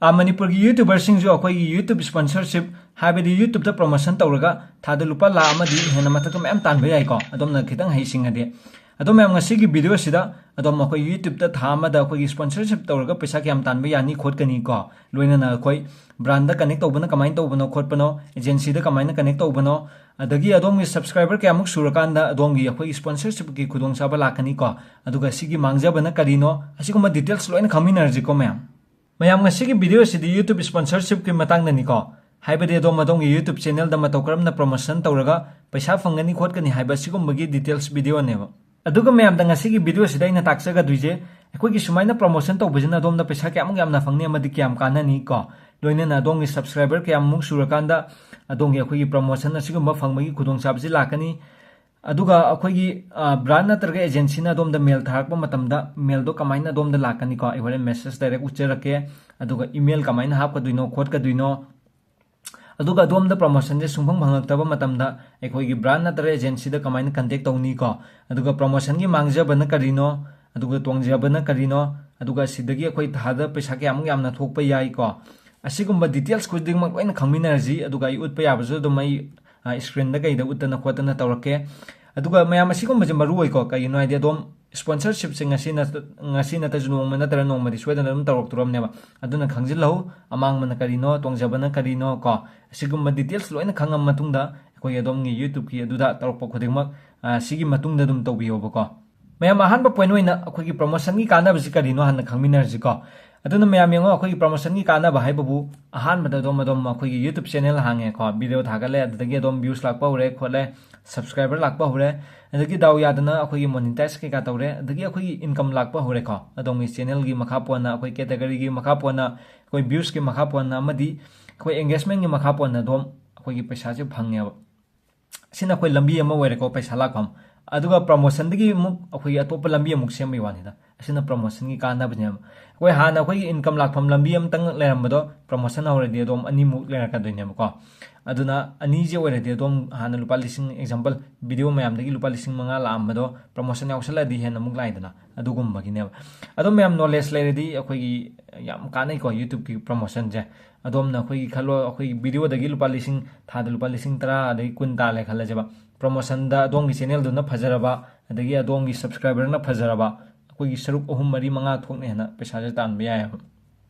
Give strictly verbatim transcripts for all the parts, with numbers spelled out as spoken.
ꯑꯥ, ꯃꯅꯤꯄꯨꯔꯒꯤ YouTuberꯁꯤꯡꯁꯨ ꯑꯩꯈꯣꯏꯒꯤ YouTube sponsorship, ꯍꯥꯏꯕꯗꯤ YouTubeꯇ promotion ꯇꯧꯔꯒ ꯊꯥꯗ ꯂꯨꯄꯥ ꯂꯥꯈ ꯑꯃꯗꯤ ꯍꯦꯟꯅ ꯃꯊꯛꯇ ꯃꯌꯥꯝ ꯇꯥꯟꯕ ꯌꯥꯏꯀꯣ, ꯑꯗꯣꯝꯅ ꯈꯤꯇꯪ ꯍꯩꯁꯤꯡꯉꯗꯤ꯫ ꯑꯗꯣ ꯃꯌꯥꯝ, ꯉꯁꯤꯒꯤ videoꯁꯤꯗ ꯑꯗꯣꯝ ꯑꯩꯈꯣꯏ YouTubeꯇ ꯊꯥ ꯑꯃꯗ ꯑꯩꯈꯣꯏꯒꯤ sponsorship ꯇꯧꯔꯒ ꯄꯩꯁꯥ ꯀꯌꯥꯝ ꯇꯥꯟꯕ ꯌꯥꯅꯤ ꯈꯣꯠꯀꯅꯤ ꯀꯣ, ꯂꯣꯏꯅꯅ ꯑꯩꯈꯣꯏ brandꯗ connect ꯇꯧꯕꯅ ꯀꯃꯥꯏꯅ ꯇꯧꯕꯅꯣ ꯈꯣꯠꯄꯅꯣ, agencyꯗ ꯀꯃꯥꯏꯅ connect ꯇꯧꯕꯅꯣ, ꯑꯗꯒꯤ ꯑꯗꯣꯝꯒꯤ subscriber ꯀꯌꯥꯃꯨꯛ ꯁꯨꯔꯀꯥꯟꯗ ꯑꯗꯣꯝꯒꯤ ꯑꯩꯈꯣꯏꯒꯤ sponsorshipꯀꯤ ꯈꯨꯗꯣꯡꯆꯥꯕ ꯂꯥꯛꯀꯅꯤ ꯀꯣ, ꯑꯗꯨꯒ ꯁꯤꯒꯤ ꯃꯥꯡꯖꯕꯅ ꯀꯔꯤꯅꯣ, ꯑꯁꯤꯒꯨꯝꯕ details ꯂꯣꯏꯅ ꯈꯪꯃꯤꯟꯅꯔꯁꯤꯀꯣ ꯃꯌꯥꯝ꯫ ꯃꯌꯥꯝ, ꯉꯁꯤꯒꯤ videoꯁꯤꯗꯤ YouTube sponsorshipꯀꯤ ꯃꯇꯥꯡꯗꯅꯤꯀꯣ, ꯍꯥꯏꯕꯗꯤ ꯑꯗꯣꯝ ꯑꯗꯣꯝꯒꯤ YouTube channelꯗ ꯃꯇꯧ ꯀꯔꯝꯅ promotion ꯇꯧꯔꯒ ꯄꯩꯁꯥ ꯐꯪꯒꯅꯤ ꯈꯣꯠꯀꯅꯤ ꯍꯥꯏꯕ ꯁꯤꯒꯨꯝꯕꯒꯤ details videoꯅꯦꯕ꯫ ꯑꯗꯨꯒ ꯃꯌꯥꯝꯗ ꯉꯁꯤꯒꯤ videoꯁꯤꯗ ꯑꯩꯅ ꯇꯥꯛꯆꯒꯗꯣꯏꯁꯦ, ꯑꯩꯈꯣꯏꯒꯤ ꯁꯨꯃꯥꯏꯅ promotion ꯇꯧꯕꯁꯤꯅ ꯑꯗꯣꯝꯗ ꯄꯩꯁꯥ ꯀꯌꯥꯃꯨꯛ ꯌꯥꯝꯅ ꯐꯪꯅꯤ ꯑꯃꯗꯤ ꯀꯌꯥꯝ ꯀꯥꯟꯅꯅꯤ ꯀꯣ, ꯂꯣꯏꯅꯅ ꯑꯗꯣꯝꯒꯤ subscriber ꯀꯌꯥꯃꯨꯛ ꯁꯨꯔꯀꯥꯟꯗ ꯑꯗꯣꯝꯒꯤ ꯑꯩꯈꯣꯏꯒꯤ promotion ꯑꯁꯤꯒꯨꯝꯕ ꯐꯪꯕꯒꯤ ꯈꯨꯗꯣꯡꯆꯥꯕꯁꯤ ꯂꯥꯛꯀꯅꯤ꯫ ꯑꯗꯨꯒ ꯑꯩꯈꯣꯏꯒꯤ, ꯑ, brand ꯅꯠꯇ꯭ꯔꯒ agencyꯅ ꯑꯗꯣꯝꯗ mail ꯊꯥꯔꯛꯄ ꯃꯇꯝꯗ mailꯗꯣ ꯀꯃꯥꯏꯅ ꯑꯗꯣꯝꯗ ꯂꯥꯛꯀꯅꯤꯀꯣ, ꯑꯩ ꯍꯣꯔꯦꯟ message direct ꯎꯠꯆꯔꯛꯀꯦ꯫ ꯑꯗꯨꯒ email ꯀꯃꯥꯏꯅ ꯍꯥꯞꯀꯗꯣꯏꯅꯣ ꯈꯣꯠꯀꯗꯣꯏꯅꯣ, ꯑꯗꯨꯒ ꯑꯗꯣꯝꯗ promotionꯁꯦ ꯁꯨꯡꯐꯪ ꯐꯪꯂꯛꯇꯕ ꯃꯇꯝꯗ ꯑꯩꯈꯣꯏꯒꯤ brand ꯅꯠꯇ꯭ꯔꯒ agencyꯗ ꯀꯃꯥꯏꯅ contact ꯇꯧꯅꯤꯀꯣ, ꯑꯗꯨꯒ promotionꯒꯤ ꯃꯥꯡꯖꯕꯅ ꯀꯔꯤꯅꯣ, ꯑꯗꯨꯒ ꯇꯣꯡꯖꯕꯅ ꯀꯔꯤꯅꯣ, ꯑꯗꯨꯒ ꯁꯤꯗꯒꯤ ꯑꯩꯈꯣꯏ ꯊꯥꯗ ꯄꯩꯁꯥ ꯀꯌꯥꯃꯨꯛ ꯌꯥꯝꯅ ꯊꯣꯛꯄ ꯌꯥꯏꯀꯣ, ꯑꯁꯤꯒꯨꯝꯕ details ꯈꯨꯗꯤꯡꯃꯛ ꯂꯣꯏꯅ ꯈꯪꯃꯤꯟꯅꯔꯁꯤ꯫ ꯑꯗꯨꯒ ꯑꯩ ꯎꯠꯄ ꯌꯥꯕꯁꯨ ꯑꯗꯨꯝ ꯑꯩ, ꯑ, screenꯗ ꯀꯩꯗ ꯎꯠꯇꯅ ꯈꯣꯠꯇꯅ ꯇꯧꯔꯛꯀꯦ꯫ ꯑꯗꯨꯒ ꯃꯌꯥꯝ, ꯑꯁꯤꯒꯨꯝꯕꯁꯦ ꯃꯔꯨ ꯑꯣꯏꯀꯣ, ꯀꯩꯒꯤꯅꯣ ꯍꯥꯏꯗꯤ ꯑꯗꯣꯝ sponsorshipꯁꯦ ꯉꯁꯤ ꯅꯠ-, ꯉꯁꯤ ꯅꯠꯇ꯭ꯔꯁꯨ ꯅꯣꯡꯃ ꯅꯠꯇ꯭ꯔꯒ ꯅꯣꯡꯃꯗꯤ ꯁꯣꯏꯗꯅ ꯑꯗꯨꯝ ꯇꯧꯔꯛꯇꯣꯔꯕꯅꯦꯕ꯫ ꯑꯗꯨꯅ ꯈꯪꯖꯤꯜꯍꯧ, ꯑꯃꯥꯡꯕꯅ ꯀꯔꯤꯅꯣ, ꯇꯣꯡꯖꯕꯅ ꯀꯔꯤꯅꯣ ꯀꯣ, ꯑꯁꯤꯒꯨꯝꯕ details ꯂꯣꯏꯅ ꯈꯪꯉ ꯃꯇꯨꯡꯗ ꯑꯩꯈꯣꯏꯒꯤ ꯑꯗꯣꯝꯒꯤ YouTubeꯀꯤ ꯑꯗꯨꯗ ꯇꯧꯔꯛꯄ ꯈꯨꯗꯤꯡꯃꯛ, ꯑ, ꯁꯤꯒꯤ ꯃꯇꯨꯡꯗ ꯑꯗꯨꯝ ꯇꯧꯕꯤꯌꯣꯕꯀꯣ꯫ ꯃꯌꯥꯝ, ꯑꯍꯥꯟꯕ point ꯑꯣꯏꯅ ꯑꯩꯈꯣꯏꯒꯤ promotionꯒꯤ ꯀꯥꯟꯅꯕꯁꯤ ꯀꯔꯤꯅꯣ ꯍꯥꯟꯅ ꯈꯪꯃꯤꯟꯅꯔꯁꯤꯀꯣ꯫ ꯑꯗꯨꯅ ꯃꯌꯥꯝ ꯌꯦꯡꯉꯣ, ꯑꯩꯈꯣꯏꯒꯤ promotionꯒꯤ ꯀꯥꯟꯅꯕ ꯍꯥꯏꯕꯕꯨ ꯑꯍꯥꯟꯕꯗ ꯑꯗꯣꯝ, ꯑꯗꯣꯝ ꯑꯩꯈꯣꯏꯒꯤ YouTube channel ꯍꯥꯡꯉꯦꯀꯣ, video ꯊꯥꯒꯠꯂꯦ, ꯑꯗꯨꯗꯒꯤ ꯑꯗꯣꯝ views ꯂꯥꯛꯄ ꯍꯧꯔꯦ ꯈꯣꯠꯂꯦ, subscriber ꯂꯥꯛꯄ ꯍꯧꯔꯦ, ꯑꯗꯒꯤ ꯗꯥꯎ ꯌꯥꯗꯅ ꯑꯩꯈꯣꯏꯒꯤ monetize ꯀꯩꯀꯥ ꯇꯧꯔꯦ, ꯑꯗꯒꯤ ꯑꯩꯈꯣꯏꯒꯤ income ꯂꯥꯛꯄ ꯍꯧꯔꯦꯀꯣ꯫ ꯑꯗꯣꯝꯒꯤ channelꯒꯤ ꯃꯈꯥ ꯄꯣꯟꯅ, ꯑꯩꯈꯣꯏ categoryꯒꯤ ꯃꯈꯥ ꯄꯣꯟꯅ, ꯑꯩꯈꯣꯏ viewsꯀꯤ ꯃꯈꯥ ꯄꯣꯟꯅ, ꯑꯃꯗꯤ ꯑꯩꯈꯣꯏ engagementꯀꯤ ꯃꯈꯥ ꯄꯣꯟꯅ ꯑꯗꯣꯝ ꯑꯩꯈꯣꯏꯒꯤ ꯄꯩꯁꯥꯁꯦ ꯐꯪꯉꯦꯕ꯫ ꯁꯤꯅ ꯑꯩꯈꯣꯏ ꯂꯝꯕꯤ ꯑꯃ ꯑꯣꯏꯔꯦꯀꯣ, ꯄꯩꯁꯥ ꯂꯥꯛꯐꯝ꯫ ꯑꯗꯨꯒ promotionꯗꯒꯤ ꯑꯃꯨꯛ ꯑꯩꯈꯣꯏꯒꯤ ꯑꯇꯣꯞꯄ ꯂꯝꯕꯤ ꯑꯃꯨꯛ ꯁꯦꯝꯕꯒꯤ ꯋꯥꯅꯤꯗ꯫ ꯑꯁꯤꯅ promotionꯒꯤ ꯀꯥꯟꯅꯕꯅꯦꯕ꯫ ꯑꯩꯈꯣꯏ ꯍꯥꯟꯅ ꯑꯩꯈꯣꯏꯒꯤ income ꯂꯥꯛꯐꯝ ꯂꯝꯕꯤ ꯑꯃꯇꯪ ꯂꯩꯔꯝꯕꯗꯣ, promotion ꯍꯧꯔꯗꯤ ꯑꯗꯣꯝ ꯑꯅꯤꯃꯨꯛ ꯂꯩꯔꯛꯀꯗꯣꯏꯅꯦꯕꯀꯣ꯫ ꯑꯗꯨꯅ ꯑꯅꯤꯁꯦ ꯑꯣꯏꯔꯗꯤ ꯑꯗꯣꯝ ꯍꯥꯟꯅ ꯂꯨꯄꯥ ꯂꯤꯁꯤꯡ, example, video ꯃꯌꯥꯝꯗꯒꯤ ꯂꯨꯄꯥ ꯂꯤꯁꯤꯡ ꯃꯉꯥ ꯂꯥꯛꯑꯝꯕꯗꯣ promotion ꯌꯥꯎꯁꯜꯂꯛꯑꯗꯤ ꯍꯦꯟꯅ ꯑꯃꯨꯛ ꯂꯥꯛꯏꯗꯅ, ꯑꯗꯨꯒꯨꯝꯕꯒꯤꯅꯦꯕ꯫ ꯑꯗꯣ ꯃꯌꯥꯝ knowledge ꯂꯩꯔꯗꯤ ꯑꯩꯈꯣꯏꯒꯤ ꯌꯥꯝ ꯀꯥꯟꯅꯩꯀꯣ YouTubeꯀꯤ promotionꯁꯦ꯫ ꯑꯗꯣꯝꯅ ꯑꯩꯈꯣꯏꯒꯤ ꯈꯜꯂꯣ, ꯑꯩꯈꯣꯏꯒꯤ videoꯗꯒꯤ ꯂꯨꯄꯥ ꯂꯤꯁꯤꯡ, ꯊꯥꯗ ꯂꯨꯄꯥ ꯂꯤꯁꯤꯡ ꯇꯔꯥ ꯑꯗꯒꯤ ꯀꯨꯟ ꯇꯥꯜꯂꯦ ꯈꯜꯂꯁꯦꯕ꯫ Promotionꯗ ꯑꯗꯣꯝꯒꯤ channelꯗꯨꯅ ꯐꯖꯔꯕ, ꯑꯗꯒꯤ ꯑꯗꯣꯝꯒꯤ subscriberꯅ ꯐꯖꯔꯕ, ꯑꯩꯈꯣꯏꯒꯤ ꯁꯔꯨꯛ ꯑꯍꯨꯝ, ꯃꯔꯤ, ꯃꯉꯥ ꯊꯣꯛꯅ ꯍꯦꯟꯅ ꯄꯩꯁꯥꯁꯦ ꯇꯥꯟꯕ ꯌꯥꯏꯑꯕ꯫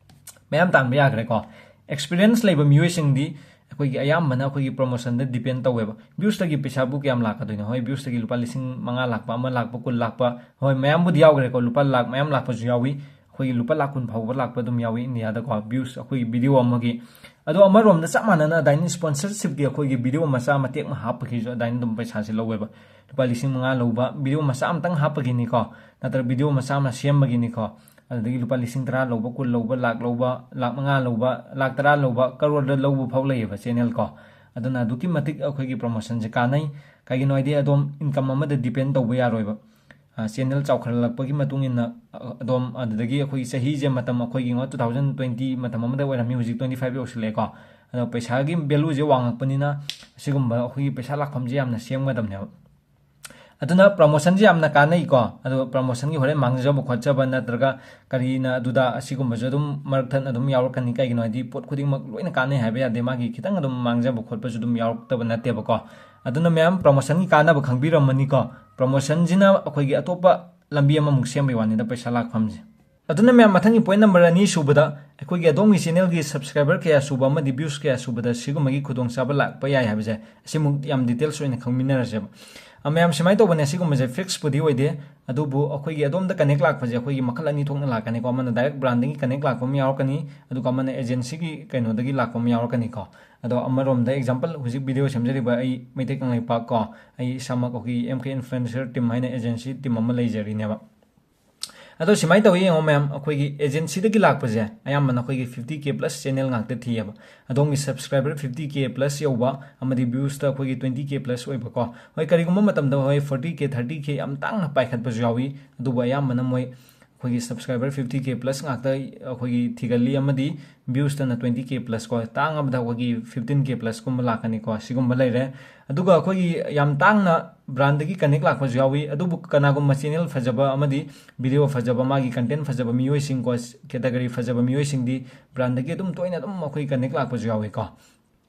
ꯃꯌꯥꯝ ꯇꯥꯟꯕ ꯌꯥꯈ꯭ꯔꯦꯀꯣ꯫ Experience ꯂꯩꯕ ꯃꯤꯑꯣꯏꯁꯤꯡꯗꯤ ꯑꯩꯈꯣꯏꯒꯤ ꯑꯌꯥꯝꯕꯅ ꯑꯩꯈꯣꯏꯒꯤ promotionꯗ depend ꯇꯧꯋꯦꯕ꯫ Viewsꯇꯒꯤ ꯄꯩꯁꯥꯕꯨ ꯀꯌꯥꯝ ꯂꯥꯛꯀꯗꯣꯏꯅꯣ? ꯍꯣꯏ, viewsꯇꯒꯤ ꯂꯨꯄꯥ ꯂꯤꯁꯤꯡ ꯃꯉꯥ ꯂꯥꯛꯄ, ꯑꯃ ꯂꯥꯛꯄ, ꯀꯨꯟ ꯂꯥꯛꯄ, ꯍꯣꯏ, ꯃꯌꯥꯝꯕꯨꯗꯤ ꯌꯥꯎꯈ꯭ꯔꯦꯀꯣ, ꯂꯨꯄꯥ ꯂꯥꯛ ꯃꯌꯥꯝ ꯂꯥꯛꯄꯁꯨ ꯌꯥꯎꯏ꯫ ꯑꯩꯈꯣꯏꯒꯤ ꯂꯨꯄꯥ ꯂꯥꯛ ꯀꯨꯟ ꯐꯥꯎꯕ ꯂꯥꯛꯄ ꯑꯗꯨꯝ ꯌꯥꯎꯏ Indiaꯗꯀꯣ, views ꯑꯩꯈꯣꯏꯒꯤ video ꯑꯃꯒꯤ꯫ ꯑꯗꯣ ꯑꯃꯔꯣꯝꯗ ꯆꯞ ꯃꯥꯟꯅꯅ ꯑꯗꯨꯃꯥꯏꯅ sponsorshipꯀꯤ ꯑꯩꯈꯣꯏꯒꯤ video ꯃꯆꯥ ꯃꯇꯦꯛ ꯑꯃ ꯍꯥꯞꯄꯒꯤꯁꯨ ꯑꯗꯨꯃꯥꯏꯅ ꯑꯗꯨꯝ ꯄꯩꯁꯥꯁꯦ ꯂꯧꯋꯦꯕ꯫ ꯂꯨꯄꯥ ꯂꯤꯁꯤꯡ ꯃꯉꯥ ꯂꯧꯕ video ꯃꯆꯥ ꯑꯃꯇꯪ ꯍꯥꯞꯄꯒꯤꯅꯤꯀꯣ, ꯅꯠꯇ꯭ꯔꯒ video ꯃꯆꯥ ꯑꯃ ꯁꯦꯝꯕꯒꯤꯅꯤꯀꯣ꯫ ꯑꯗꯨꯗꯒꯤ ꯂꯨꯄꯥ ꯂꯤꯁꯤꯡ ꯇꯔꯥ ꯂꯧꯕ, ꯀꯨꯟ ꯂꯧꯕ, ꯂꯥꯛ ꯂꯧꯕ, ꯂꯥꯛ ꯃꯉꯥ ꯂꯧꯕ, ꯂꯥꯛ ꯇꯔꯥ ꯂꯧꯕ, ꯀꯔꯣꯔꯗ ꯂꯧꯕ ꯐꯥꯎ ꯂꯩꯌꯦꯕ channelꯀꯣ꯫ ꯑꯗꯨꯅ ꯑꯗꯨꯛꯀꯤ ꯃꯇꯤꯛ ꯑꯩꯈꯣꯏꯒꯤ promotionꯁꯦ ꯀꯥꯟꯅꯩ꯫ ꯀꯩꯒꯤꯅꯣ ꯍꯥꯏꯗꯤ ꯑꯗꯣꯝ income ꯑꯃꯗ depend ꯇꯧꯕ ꯌꯥꯔꯣꯏꯕ꯫ ꯑ, channel ꯆꯥꯎꯈꯠꯂꯛꯄꯒꯤ ꯃꯇꯨꯡ ꯏꯟꯅ, ꯑ, ꯑꯗꯣꯝ ꯑꯗꯨꯗꯒꯤ ꯑꯩꯈꯣꯏꯒꯤ ꯆꯍꯤꯁꯦ ꯃꯇꯝ ꯑꯩꯈꯣꯏꯒꯤ ꯌꯦꯡꯉꯣ, two thousand twenty ꯃꯇꯝ ꯑꯃꯗ ꯑꯣꯏꯔꯝꯃꯤ, ꯍꯧꯖꯤꯛ twenty five ꯌꯧꯁꯤꯜꯂꯛꯑꯦꯀꯣ꯫ ꯑꯗꯣ ꯄꯩꯁꯥꯒꯤ valueꯁꯦ ꯋꯥꯡꯉꯛꯄꯅꯤꯅ ꯑꯁꯤꯒꯨꯝꯕ ꯑꯩꯈꯣꯏꯒꯤ ꯄꯩꯁꯥ ꯂꯥꯛꯐꯝꯁꯦ ꯌꯥꯝꯅ ꯁꯦꯝꯒꯗꯕꯅꯦꯕ꯫ ꯑꯗꯨꯅ promotionꯁꯦ ꯌꯥꯝꯅ ꯀꯥꯟꯅꯩꯀꯣ꯫ ꯑꯗꯣ promotionꯒꯤ ꯍꯣꯔꯦꯟ ꯃꯥꯡꯖꯕ ꯈꯣꯠꯆꯕ ꯅꯠꯇ꯭ꯔꯒ ꯀꯔꯤꯅ ꯑꯗꯨꯗ ꯑꯁꯤꯒꯨꯝꯕꯁꯨ ꯑꯗꯨꯝ ꯃꯔꯛ ꯊꯠꯅ ꯑꯗꯨꯝ ꯌꯥꯎꯔꯛꯀꯅꯤ꯫ ꯀꯩꯒꯤꯅꯣ ꯍꯥꯏꯗꯤ ꯄꯣꯠ ꯈꯨꯗꯤꯡꯃꯛ ꯂꯣꯏꯅ ꯀꯥꯟꯅꯩ ꯍꯥꯏꯕ ꯌꯥꯗꯦ, ꯃꯥꯒꯤ ꯈꯤꯇꯪ ꯑꯗꯨꯝ ꯃꯥꯡꯖꯕ ꯈꯣꯠꯄꯁꯨ ꯑꯗꯨꯝ ꯌꯥꯎꯔꯛꯇꯕ ꯅꯠꯇꯦꯕꯀꯣ꯫ ꯑꯗꯨꯅ ꯃꯌꯥꯝ promotionꯒꯤ ꯀꯥꯟꯅꯕ ꯈꯪꯕꯤꯔꯝꯃꯅꯤꯀꯣ꯫ Promotionꯁꯤꯅ ꯑꯩꯈꯣꯏꯒꯤ ꯑꯇꯣꯞꯄ ꯂꯝꯕꯤ ꯑꯃꯃꯨꯛ ꯁꯦꯝꯕꯩ ꯋꯥꯅꯤꯗ ꯄꯩꯁꯥ ꯂꯥꯛꯐꯝꯁꯦ꯫ ꯑꯗꯨꯅ ꯃꯌꯥꯝ, ꯃꯊꯪꯒꯤ point number ꯑꯅꯤ ꯁꯨꯕꯗ ꯑꯩꯈꯣꯏꯒꯤ ꯑꯗꯣꯝꯒꯤ channelꯒꯤ subscriber ꯀꯌꯥ ꯁꯨꯕ ꯑꯃꯗꯤ views ꯀꯌꯥ ꯁꯨꯕꯗ ꯁꯤꯒꯨꯝꯕꯒꯤ ꯈꯨꯗꯣꯡꯆꯥꯕ ꯂꯥꯛꯄ ꯌꯥꯏ ꯍꯥꯏꯕꯁꯦ, ꯑꯁꯤꯃꯨꯛ ꯌꯥꯝ details ꯑꯣꯏꯅ ꯈꯪꯃꯤꯟꯅꯔꯁꯦꯕ꯫ ꯑ, ꯃꯌꯥꯝ, ꯁꯨꯃꯥꯏꯅ ꯇꯧꯕꯅꯦ, ꯁꯤꯒꯨꯝꯕꯁꯦ fixꯄꯨꯗꯤ ꯑꯣꯏꯗꯦ, ꯑꯗꯨꯕꯨ ꯑꯩꯈꯣꯏꯒꯤ ꯑꯗꯣꯝꯗ connect ꯂꯥꯛꯄꯁꯦ ꯑꯩꯈꯣꯏꯒꯤ ꯃꯈꯜ ꯑꯅꯤ ꯊꯣꯛꯅ ꯂꯥꯛꯀꯅꯤꯀꯣ꯫ ꯑꯃꯅ direct brandꯗꯒꯤ connect ꯂꯥꯛꯄ ꯑꯃ ꯌꯥꯎꯔꯛꯀꯅꯤ, ꯑꯗꯨꯒ ꯑꯃꯅ agencyꯒꯤ ꯀꯩꯅꯣꯗꯒꯤ ꯂꯥꯛꯄ ꯑꯃ ꯌꯥꯎꯔꯛꯀꯅꯤꯀꯣ꯫ ꯑꯗꯣ ꯑꯃꯔꯣꯝꯗ example, ꯍꯧꯖꯤꯛ video ꯁꯦꯝꯖꯔꯤꯕ ꯑꯩ ꯃꯩꯇꯩ ꯀꯪꯂꯩꯄꯥꯛ ꯀꯣ, ꯑꯩ ꯏꯁꯥꯃꯛ ꯑꯩꯈꯣꯏꯒꯤ M K Influencer team ꯍꯥꯏꯅ agency team ꯑꯃ ꯂꯩꯖꯔꯤꯅꯦꯕ꯫ ꯑꯗꯣ ꯁꯨꯃꯥꯏꯅ ꯇꯧꯋꯤ ꯌꯦꯡꯉꯣ ꯃꯌꯥꯝ, ꯑꯩꯈꯣꯏꯒꯤ agencyꯗꯒꯤ ꯂꯥꯛꯄꯁꯦ ꯑꯌꯥꯝꯕꯅ ꯑꯩꯈꯣꯏꯒꯤ fifty K plus channel ꯉꯥꯛꯇ ꯊꯤꯌꯦꯕ꯫ ꯑꯗꯣꯝꯒꯤ subscriber fifty K plus ꯌꯧꯕ ꯑꯃꯗꯤ viewsꯇ ꯑꯩꯈꯣꯏꯒꯤ twenty K plus ꯑꯣꯏꯕꯀꯣ꯫ ꯍꯣꯏ, ꯀꯔꯤꯒꯨꯝꯕ ꯃꯇꯝꯗ ꯍꯣꯏ forty K, thirty K ꯌꯥꯝ ꯇꯥꯡꯅ ꯄꯥꯏꯈꯠꯄꯁꯨ ꯌꯥꯎꯏ, ꯑꯗꯨꯕꯨ ꯑꯌꯥꯝꯕꯅ ꯃꯣꯏ ꯑꯩꯈꯣꯏꯒꯤ subscriber fifty K plus ꯉꯥꯛꯇ ꯑꯩꯈꯣꯏꯒꯤ ꯊꯤꯒꯜꯂꯤ, ꯑꯃꯗꯤ viewsꯇꯅ twenty K plus ꯀꯣ, ꯇꯥꯡꯉꯕꯗ ꯑꯩꯈꯣꯏꯒꯤ fifteen K plusꯀꯨꯝꯕ ꯂꯥꯛꯀꯅꯤꯀꯣ꯫ ꯁꯤꯒꯨꯝꯕ ꯂꯩꯔꯦ꯫ ꯑꯗꯨꯒ ꯑꯩꯈꯣꯏꯒꯤ ꯌꯥꯝ ꯇꯥꯡꯅ brandꯗꯒꯤ connect ꯂꯥꯛꯄꯁꯨ ꯌꯥꯎꯏ꯫ ꯑꯗꯨꯕꯨ ꯀꯅꯥꯒꯨꯝꯕ channel ꯐꯖꯕ ꯑꯃꯗꯤ video ꯐꯖꯕ, ꯃꯥꯒꯤ content ꯐꯖꯕ ꯃꯤꯑꯣꯏꯁꯤꯡꯀꯣ, category ꯐꯖꯕ ꯃꯤꯑꯣꯏꯁꯤꯡꯗꯤ brandꯗꯒꯤ ꯑꯗꯨꯝ ꯇꯣꯏꯅ ꯑꯗꯨꯝ ꯑꯩꯈꯣꯏ connect ꯂꯥꯛꯄꯁꯨ ꯌꯥꯎꯏꯀꯣ꯫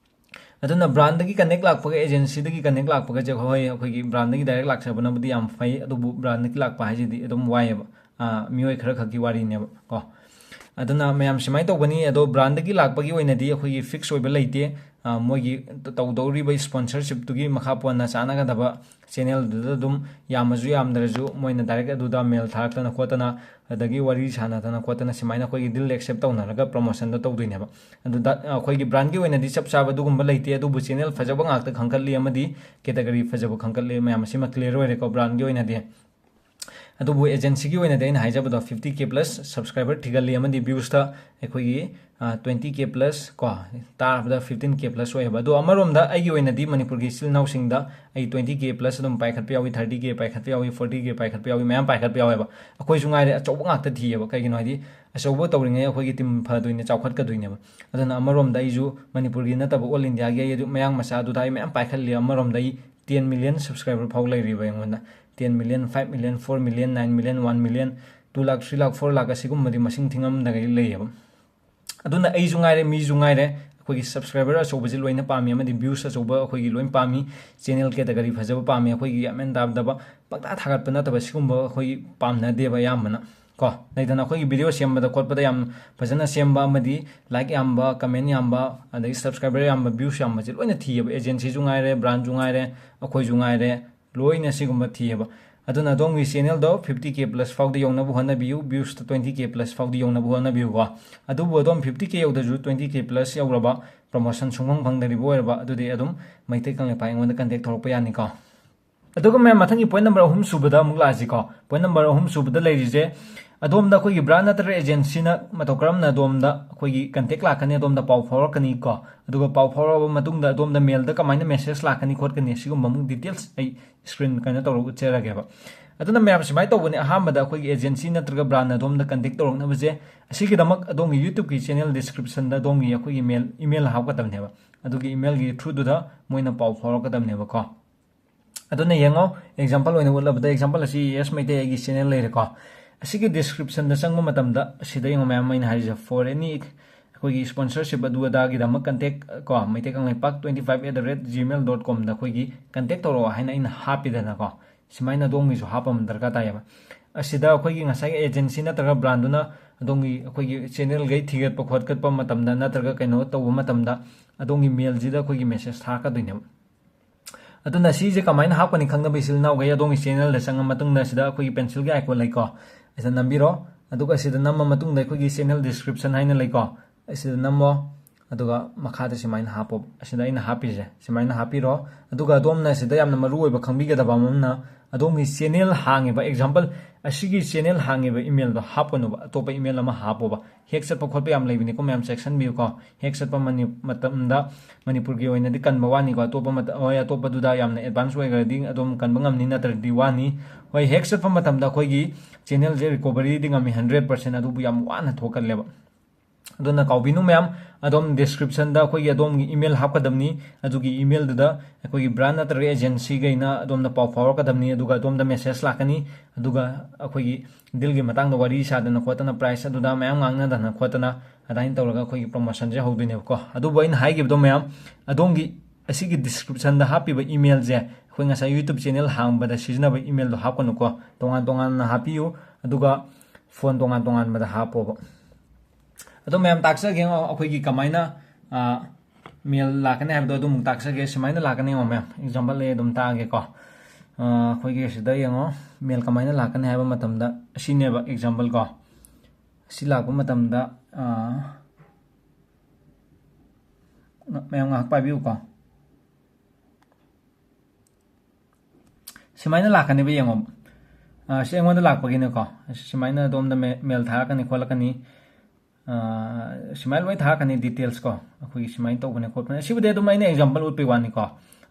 ꯑꯗꯨꯅ brandꯗꯒꯤ connect ꯂꯥꯛꯄꯒ agencyꯗꯒꯤ connect ꯂꯥꯛꯄꯒꯁꯦ, ꯍꯣꯏ, ꯑꯩꯈꯣꯏꯒꯤ brandꯗꯒꯤ direct ꯂꯥꯛꯆꯕꯅꯕꯨꯗꯤ ꯌꯥꯝ ꯐꯩ, ꯑꯗꯨꯕꯨ brandꯗꯒꯤ ꯂꯥꯛꯄ ꯍꯥꯏꯁꯤꯗꯤ ꯑꯗꯨꯝ ꯋꯥꯏꯌꯦꯕ, ꯑꯥ, ꯃꯤꯑꯣꯏ ꯈꯔ ꯈꯛꯀꯤ ꯋꯥꯔꯤꯅꯦꯕ ꯀꯣ꯫ ꯑꯗꯨꯅ ꯃꯌꯥꯝ ꯁꯨꯃꯥꯏꯅ ꯇꯧꯕꯅꯤ꯫ ꯑꯗꯣ brandꯗꯒꯤ ꯂꯥꯛꯄꯒꯤ ꯑꯣꯏꯅꯗꯤ ꯑꯩꯈꯣꯏꯒꯤ fix ꯑꯣꯏꯕ ꯂꯩꯇꯦ꯫ ꯑꯥ, ꯃꯣꯏꯒꯤ ꯇꯧꯗꯧꯔꯤꯕ sponsorshipꯇꯨꯒꯤ ꯃꯈꯥ ꯄꯣꯟꯅ ꯆꯥꯟꯅꯒꯗꯕ channelꯗꯨꯗ ꯑꯗꯨꯝ ꯌꯥꯝꯃꯁꯨ ꯌꯥꯝꯗ꯭ꯔꯁꯨ ꯃꯣꯏꯅ direct ꯑꯗꯨꯗ mail ꯊꯥꯔꯛꯇꯅ ꯈꯣꯠꯇꯅ, ꯑꯗꯒꯤ ꯋꯥꯔꯤ ꯁꯥꯟꯅꯗꯅ ꯈꯣꯠꯇꯅ ꯁꯨꯃꯥꯏꯅ ꯑꯩꯈꯣꯏꯒꯤ deal accept ꯇꯧꯅꯔꯒ promotionꯗꯣ ꯇꯧꯗꯣꯏꯅꯦꯕ꯫ ꯑꯗꯨꯗ ꯑꯩꯈꯣꯏꯒꯤ brandꯀꯤ ꯑꯣꯏꯅꯗꯤ ꯆꯞ ꯆꯥꯕ ꯑꯗꯨꯒꯨꯝꯕ ꯂꯩꯇꯦ, ꯑꯗꯨꯕꯨ channel ꯐꯖꯕ ꯉꯥꯛꯇ ꯈꯟꯒꯠꯂꯤ ꯑꯃꯗꯤ category ꯐꯖꯕ ꯈꯟꯒꯠꯂꯤ, ꯃꯌꯥꯝ ꯑꯁꯤꯃ clear ꯑꯣꯏꯔꯦꯀꯣ brandꯀꯤ ꯑꯣꯏꯅꯗꯤ꯫ ꯑꯗꯨꯕꯨ agencyꯒꯤ ꯑꯣꯏꯅꯗꯤ ꯑꯩꯅ ꯍꯥꯏꯖꯕꯗꯣ fifty K plus subscriber ꯊꯤꯒꯜꯂꯤ ꯑꯃꯗꯤ viewsꯇ ꯑꯩꯈꯣꯏꯒꯤ, ꯑ, twenty K plus ꯀꯣ, ꯇꯥꯔꯕꯗ fifteen K plus ꯑꯣꯏꯌꯦꯕ꯫ ꯑꯗꯣ ꯑꯃꯔꯣꯝꯗ ꯑꯩꯒꯤ ꯑꯣꯏꯅꯗꯤ ꯃꯅꯤꯄꯨꯔꯒꯤ ꯏꯆꯤꯜ ꯏꯅꯥꯎꯁꯤꯡꯗ ꯑꯩ twenty K plus ꯑꯗꯨꯝ ꯄꯥꯏꯈꯠꯄ ꯌꯥꯎꯏ, thirty K ꯄꯥꯏꯈꯠꯄ ꯌꯥꯎꯏ, forty K ꯄꯥꯏꯈꯠꯄ ꯌꯥꯎꯏ, ꯃꯌꯥꯝ ꯄꯥꯏꯈꯠꯄ ꯌꯥꯎꯋꯦꯕ꯫ ꯑꯩꯈꯣꯏꯁꯨ ꯉꯥꯏꯔꯦ ꯑꯆꯧꯕ ꯉꯥꯛꯇ ꯊꯤꯌꯦꯕ꯫ ꯀꯩꯒꯤꯅꯣ ꯍꯥꯏꯗꯤ ꯑꯆꯧꯕ ꯇꯧꯔꯤꯉꯩ ꯑꯩꯈꯣꯏꯒꯤ team ꯐꯗꯣꯏꯅꯦ, ꯆꯥꯎꯈꯠꯀꯗꯣꯏꯅꯦꯕ꯫ ꯑꯗꯨꯅ ꯑꯃꯔꯣꯝꯗ ꯑꯩꯁꯨ ꯃꯅꯤꯄꯨꯔꯒꯤ ꯅꯠꯇꯕ all Indiaꯒꯤ ꯑꯩ ꯑꯗꯨ ꯃꯌꯥꯡ ꯃꯆꯥꯗꯨꯗ ꯑꯩ ꯃꯌꯥꯝ ꯄꯥꯏꯈꯠꯂꯤ꯫ ꯑꯃꯔꯣꯝꯗ ꯑꯩ ten million subscriber ꯐꯥꯎ ꯂꯩꯔꯤꯕ ꯑꯩꯉꯣꯟꯗ꯫ Ten million, five million, four million, nine million, one million, two lakh, three lakh, four lakh ꯑꯁꯤꯒꯨꯝꯕꯗꯤ ꯃꯁꯤꯡ ꯊꯤꯉꯝꯗꯒꯩ ꯂꯩꯌꯦꯕ꯫ ꯑꯗꯨꯅ ꯑꯩꯁꯨ ꯉꯥꯏꯔꯦ, ꯃꯤꯁꯨ ꯉꯥꯏꯔꯦ, ꯑꯩꯈꯣꯏꯒꯤ subscriber ꯑꯆꯧꯕꯁꯤ ꯂꯣꯏꯅ ꯄꯥꯝꯃꯤ ꯑꯃꯗꯤ views ꯑꯆꯧꯕ ꯑꯩꯈꯣꯏꯒꯤ ꯂꯣꯏ ꯄꯥꯝꯃꯤ, channel category ꯐꯖꯕ ꯄꯥꯝꯃꯤ꯫ ꯑꯩꯈꯣꯏꯒꯤ ꯒ꯭ꯌꯥꯟ ꯃꯦꯟ ꯇꯥꯗꯕ ꯄꯪꯇꯥ ꯊꯥꯒꯠꯄ ꯅꯠꯇꯕ ꯁꯤꯒꯨꯝꯕ ꯑꯩꯈꯣꯏꯒꯤ ꯄꯥꯝꯅꯗꯦꯕ ꯑꯌꯥꯝꯕꯅ ꯀꯣ꯫ ꯂꯩꯗꯅ ꯑꯩꯈꯣꯏꯒꯤ video ꯁꯦꯝꯕꯗ ꯈꯣꯠꯄꯗ ꯌꯥꯝ ꯐꯖꯅ ꯁꯦꯝꯕ ꯑꯃꯗꯤ like ꯌꯥꯝꯕ, comment ꯌꯥꯝꯕ, ꯑꯗꯒꯤ subscriber ꯌꯥꯝꯕ, views ꯌꯥꯝꯕꯁꯦ ꯂꯣꯏꯅ ꯊꯤꯌꯦꯕ꯫ Agencyꯁꯨ ꯉꯥꯏꯔꯦ, brandꯁꯨ ꯉꯥꯏꯔꯦ, ꯑꯩꯈꯣꯏꯁꯨ ꯉꯥꯏꯔꯦ, ꯂꯣꯏꯅ ꯁꯤꯒꯨꯝꯕ ꯊꯤꯌꯦꯕ꯫ ꯑꯗꯨꯅ ꯑꯗꯣꯝꯒꯤ channelꯗꯣ fifty K plus ꯐꯥꯎꯗ ꯌꯧꯅꯕ ꯍꯣꯠꯅꯕꯤꯌꯨ, viewsꯇ twenty K plus ꯐꯥꯎꯗ ꯌꯧꯅꯕ ꯍꯣꯠꯅꯕꯤꯌꯨꯀꯣ꯫ ꯑꯗꯨꯕꯨ ꯑꯗꯣꯝ fifty K ꯌꯧꯗ꯭ꯔꯁꯨ twenty K plus ꯌꯧꯔꯕ, promotion ꯁꯨꯡꯐꯪ ꯐꯪꯗ꯭ꯔꯤꯕ ꯑꯣꯏꯔꯕ, ꯑꯗꯨꯗꯤ ꯑꯗꯨꯝ ꯃꯩꯇꯩ ꯀꯪꯂꯩꯄꯥꯛ ꯑꯩꯉꯣꯟꯗ contact ꯇꯧꯔꯛꯄ ꯌꯥꯅꯤꯀꯣ꯫ ꯑꯗꯨꯒ ꯃꯌꯥꯝ, ꯃꯊꯪꯒꯤ point number ꯑꯍꯨꯝ ꯁꯨꯕꯗ ꯑꯃꯨꯛ ꯂꯥꯛꯑꯁꯤꯀꯣ꯫ Point number ꯑꯍꯨꯝ ꯁꯨꯕꯗ ꯂꯩꯔꯤꯁꯦ, ꯑꯗꯣꯝꯗ ꯑꯩꯈꯣꯏꯒꯤ brand ꯅꯠꯇ꯭ꯔꯒ agencyꯅ ꯃꯇꯧ ꯀꯔꯝꯅ ꯑꯗꯣꯝꯗ ꯑꯩꯈꯣꯏꯒꯤ contact ꯂꯥꯛꯀꯅꯤ, ꯑꯗꯣꯝꯗ ꯄꯥꯎ ꯐꯥꯎꯔꯛꯀꯅꯤ ꯀꯣ꯫ ꯑꯗꯨꯒ ꯄꯥꯎ ꯐꯥꯎꯔꯛꯑꯕ ꯃꯇꯨꯡꯗ ꯑꯗꯣꯝꯗ mailꯗ ꯀꯃꯥꯏꯅ message ꯂꯥꯛꯀꯅꯤ ꯈꯣꯠꯀꯅꯤ, ꯁꯤꯒꯨꯝꯕ ꯑꯃꯨꯛ details ꯑꯩ screen ꯀꯩꯅꯣ ꯇꯧꯔꯒ ꯎꯠꯆꯔꯒꯦꯕ꯫ ꯑꯗꯨꯅ ꯃꯌꯥꯝ ꯁꯨꯃꯥꯏꯅ ꯇꯧꯕꯅꯦ, ꯑꯍꯥꯟꯕꯗ ꯑꯩꯈꯣꯏꯒꯤ agency ꯅꯠꯇ꯭ꯔꯒ brand ꯑꯗꯣꯝꯗ contact ꯇꯧꯔꯛꯅꯕꯁꯦ, ꯑꯁꯤꯒꯤꯗꯃꯛ ꯑꯗꯣꯝꯒꯤ YouTubeꯀꯤ channel descriptionꯗ ꯑꯗꯣꯝꯒꯤ ꯑꯩꯈꯣꯏꯒꯤ mail, email ꯍꯥꯞꯀꯗꯕꯅꯦꯕ꯫ ꯑꯗꯨꯒꯤ emailꯒꯤ throughꯗꯨꯗ ꯃꯣꯏꯅ ꯄꯥꯎ ꯐꯥꯎꯔꯛꯀꯗꯕꯅꯦꯕꯀꯣ꯫ ꯑꯗꯨꯅ ꯌꯦꯡꯉꯣ, example ꯑꯣꯏꯅ ꯎꯠꯂꯕꯗ, example ꯑꯁꯤ ꯌꯦꯁ ꯃꯩꯇꯩ ꯑꯩꯒꯤ channel ꯂꯩꯔꯦꯀꯣ꯫ ꯑꯁꯤꯒꯤ descriptionꯗ ꯆꯪꯕ ꯃꯇꯝꯗ, ꯑꯁꯤꯗ ꯌꯦꯡꯉꯣ ꯃꯌꯥꯝ, ꯑꯩꯅ ꯍꯥꯏꯔꯤꯁꯦ, for any ꯑꯩꯈꯣꯏꯒꯤ sponsorship ꯑꯗꯨ ꯑꯗꯥꯒꯤꯗꯃꯛ contact ꯀꯣ, Meitei Kangleipak twenty five at the rate gmail dot comꯗ ꯑꯩꯈꯣꯏꯒꯤ contact ꯇꯧꯔꯛꯑꯣ ꯍꯥꯏꯅ ꯑꯩꯅ ꯍꯥꯞꯄꯤꯗꯅꯀꯣ꯫ ꯁꯨꯃꯥꯏꯅ ꯑꯗꯣꯝꯒꯤꯁꯨ ꯍꯥꯞꯄ ꯑꯃ ꯗꯔꯀꯥꯔ ꯇꯥꯏꯌꯦꯕ꯫ ꯑꯁꯤꯗ ꯑꯩꯈꯣꯏꯒꯤ ꯉꯁꯥꯏꯒꯤ agency ꯅꯠꯇ꯭ꯔꯒ brandꯗꯨꯅ ꯑꯗꯣꯝꯒꯤ ꯑꯩꯈꯣꯏꯒꯤ channelꯈꯩ ꯊꯤꯒꯠꯄ ꯈꯣꯠꯀꯠꯄ ꯃꯇꯝꯗ ꯅꯠꯇ꯭ꯔꯒ ꯀꯩꯅꯣ ꯇꯧꯕ ꯃꯇꯝꯗ ꯑꯗꯣꯝꯒꯤ mailꯁꯤꯗ ꯑꯩꯈꯣꯏꯒꯤ message ꯊꯥꯔꯛꯀꯗꯣꯏꯅꯦꯕ꯫ ꯑꯗꯨꯅ ꯁꯤꯁꯦ ꯀꯃꯥꯏꯅ ꯍꯥꯞꯀꯅꯤ ꯈꯪꯅꯕ, ꯏꯆꯤꯜ ꯏꯅꯥꯎꯈꯩ, ꯑꯗꯣꯝꯒꯤ channelꯗ ꯆꯪꯉ ꯃꯇꯨꯡꯗ ꯁꯤꯗ ꯑꯩꯈꯣꯏꯒꯤ pencilꯒꯤ icon ꯂꯩꯀꯣ, ꯑꯁꯤꯗ ꯅꯝꯕꯤꯔꯣ꯫ ꯑꯗꯨꯒ ꯁꯤꯗ ꯅꯝꯃ ꯃꯇꯨꯡꯗ ꯑꯩꯈꯣꯏꯒꯤ channel description ꯍꯥꯏꯅ ꯂꯩꯀꯣ, ꯑꯁꯤꯗ ꯅꯝꯃꯣ꯫ ꯑꯗꯨꯒ ꯃꯈꯥꯗ ꯁꯨꯃꯥꯏꯅ ꯍꯥꯞꯄꯣ, ꯑꯁꯤꯗ ꯑꯩꯅ ꯍꯥꯞꯄꯤꯁꯦ ꯁꯨꯃꯥꯏꯅ ꯍꯥꯞꯄꯤꯔꯣ꯫ ꯑꯗꯨꯒ ꯑꯗꯣꯝꯅ ꯁꯤꯗ ꯌꯥꯝꯅ ꯃꯔꯨ ꯑꯣꯏꯕ ꯈꯪꯕꯤꯒꯗꯕ ꯑꯃꯅ, ꯑꯗꯣꯝꯒꯤ channel ꯍꯥꯡꯉꯤꯕ, example, ꯑꯁꯤꯒꯤ channel ꯍꯥꯡꯉꯤꯕ emailꯗꯣ ꯍꯥꯞꯀꯅꯨꯕ, ꯑꯇꯣꯞꯄ email ꯑꯃ ꯍꯥꯞꯄꯣꯕ꯫ Hack ꯆꯠꯄ ꯈꯣꯠꯄ ꯌꯥꯝ ꯂꯩꯕꯅꯤꯀꯣ ꯃꯌꯥꯝ, ꯆꯦꯛꯁꯤꯟꯕꯤꯌꯨꯀꯣ꯫ Hack ꯆꯠꯄ ꯃꯅꯤ-, ꯃꯇꯝꯗ ꯃꯅꯤꯄꯨꯔꯒꯤ ꯑꯣꯏꯅꯗꯤ ꯀꯟꯕ ꯋꯥꯅꯤꯀꯣ, ꯑꯇꯣꯞꯄ ꯃꯇ-, ꯍꯣꯏ, ꯑꯇꯣꯞꯄꯗꯨꯗ ꯌꯥꯝꯅ advance ꯑꯣꯏꯈ꯭ꯔꯗꯤ ꯑꯗꯨꯝ ꯀꯟꯕ ꯉꯝꯅꯤ, ꯅꯠꯇ꯭ꯔꯗꯤ ꯋꯥꯅꯤ꯫ ꯍꯣꯏ, hack ꯆꯠꯄ ꯃꯇꯝꯗ ꯑꯩꯈꯣꯏꯒꯤ channelꯁꯦ recoveryꯗꯤ ꯉꯝꯃꯤ hundred percent, ꯑꯗꯨꯕꯨ ꯌꯥꯝ ꯋꯥꯅ ꯊꯣꯛꯀꯜꯂꯦꯕ꯫ ꯑꯗꯨꯅ ꯀꯥꯎꯕꯤꯅꯨ ꯃꯌꯥꯝ, ꯑꯗꯣꯝ descriptionꯗ ꯑꯩꯈꯣꯏꯒꯤ ꯑꯗꯣꯝꯒꯤ email ꯍꯥꯞꯀꯗꯕꯅꯤ꯫ ꯑꯗꯨꯒꯤ emailꯗꯨꯗ ꯑꯩꯈꯣꯏꯒꯤ brand ꯅꯠꯇ꯭ꯔꯒ agencyꯒꯩꯅ ꯑꯗꯣꯝꯗ ꯄꯥꯎ ꯐꯥꯎꯔꯛꯀꯗꯕꯅꯤ꯫ ꯑꯗꯨꯒ ꯑꯗꯣꯝꯗ message ꯂꯥꯛꯀꯅꯤ꯫ ꯑꯗꯨꯒ ꯑꯩꯈꯣꯏꯒꯤ dealꯒꯤ ꯃꯇꯥꯡꯗ ꯋꯥꯔꯤ ꯁꯥꯗꯅ ꯈꯣꯠꯇꯅ, price ꯑꯗꯨꯗ ꯃꯌꯥꯝ ꯉꯥꯡꯅꯗꯅ ꯈꯣꯠꯇꯅ ꯑꯗꯨꯃꯥꯏꯅ ꯇꯧꯔꯒ ꯑꯩꯈꯣꯏꯒꯤ promotionꯁꯦ ꯍꯧꯗꯣꯏꯅꯦꯕꯀꯣ꯫ ꯑꯗꯨꯕꯨ ꯑꯩꯅ ꯍꯥꯏꯈꯤꯕꯗꯣ ꯃꯌꯥꯝ, ꯑꯗꯣꯝꯒꯤ ꯑꯁꯤꯒꯤ descriptionꯗ ꯍꯥꯞꯄꯤꯕ emailꯁꯦ ꯑꯩꯈꯣꯏ ꯉꯁꯥꯏ YouTube channel ꯍꯥꯡꯕꯗ ꯁꯤꯖꯤꯟꯅꯕ emailꯗꯣ ꯍꯥꯞꯀꯅꯨꯀꯣ, ꯇꯣꯉꯥꯟ ꯇꯣꯉꯥꯟꯅ ꯍꯥꯞꯄꯤꯌꯨ꯫ ꯑꯗꯨꯒ phone ꯇꯣꯉꯥꯟ ꯇꯣꯉꯥꯟꯕꯗ ꯍꯥꯞꯄꯣꯕ꯫ ꯑꯗꯣ ꯃꯌꯥꯝ ꯇꯥꯛꯆꯒꯦ, ꯌꯦꯡꯉꯣ, ꯑꯩꯈꯣꯏꯒꯤ ꯀꯃꯥꯏꯅ, ꯑ, mail ꯂꯥꯛꯀꯅꯤ ꯍꯥꯏꯕꯗꯣ ꯑꯗꯨꯃꯨꯛ ꯇꯥꯛꯆꯒꯦ꯫ ꯁꯨꯃꯥꯏꯅ ꯂꯥꯛꯀꯅꯤ, ꯌꯦꯡꯉꯣ ꯃꯌꯥꯝ, example ꯑꯩ ꯑꯗꯨꯝ ꯇꯥꯛꯑꯒꯦꯀꯣ꯫ ꯑ, ꯑꯩꯈꯣꯏꯒꯤ ꯁꯤꯗ ꯌꯦꯡꯉꯣ, mail ꯀꯃꯥꯏꯅ ꯂꯥꯛꯀꯅꯤ ꯍꯥꯏꯕ ꯃꯇꯝꯗ, ꯑꯁꯤꯅꯦꯕ example ꯀꯣ꯫ ꯑꯁꯤ ꯂꯥꯛꯄ ꯃꯇꯝꯗ, ꯑ, ꯃꯌꯥꯝ ꯉꯥꯏꯍꯥꯛ ꯄꯥꯏꯕꯤꯌꯨꯀꯣ꯫ ꯁꯨꯃꯥꯏꯅ ꯂꯥꯛꯀꯅꯦꯕ, ꯌꯦꯡꯉꯣ꯫ ꯑ, ꯁꯤ ꯑꯩꯉꯣꯟꯗ ꯂꯥꯛꯄꯒꯤꯅꯦꯀꯣ꯫ ꯁꯨꯃꯥꯏꯅ ꯑꯗꯣꯝꯗ ꯃꯦ-, mail ꯊꯥꯔꯛꯀꯅꯤ ꯈꯣꯠꯂꯛꯀꯅꯤ꯫ ꯑ, ꯁꯨꯃꯥꯏꯅ ꯂꯣꯏ ꯊꯥꯔꯛꯀꯅꯤ, details ꯀꯣ꯫ ꯑꯩꯈꯣꯏꯒꯤ ꯁꯨꯃꯥꯏꯅ ꯇꯧꯕꯅꯦ ꯈꯣꯠꯄꯅꯦ꯫ ꯑꯁꯤꯕꯨꯗꯤ ꯑꯗꯨꯝ ꯑꯩꯅ example ꯎꯠꯄꯩ ꯋꯥꯅꯤꯀꯣ꯫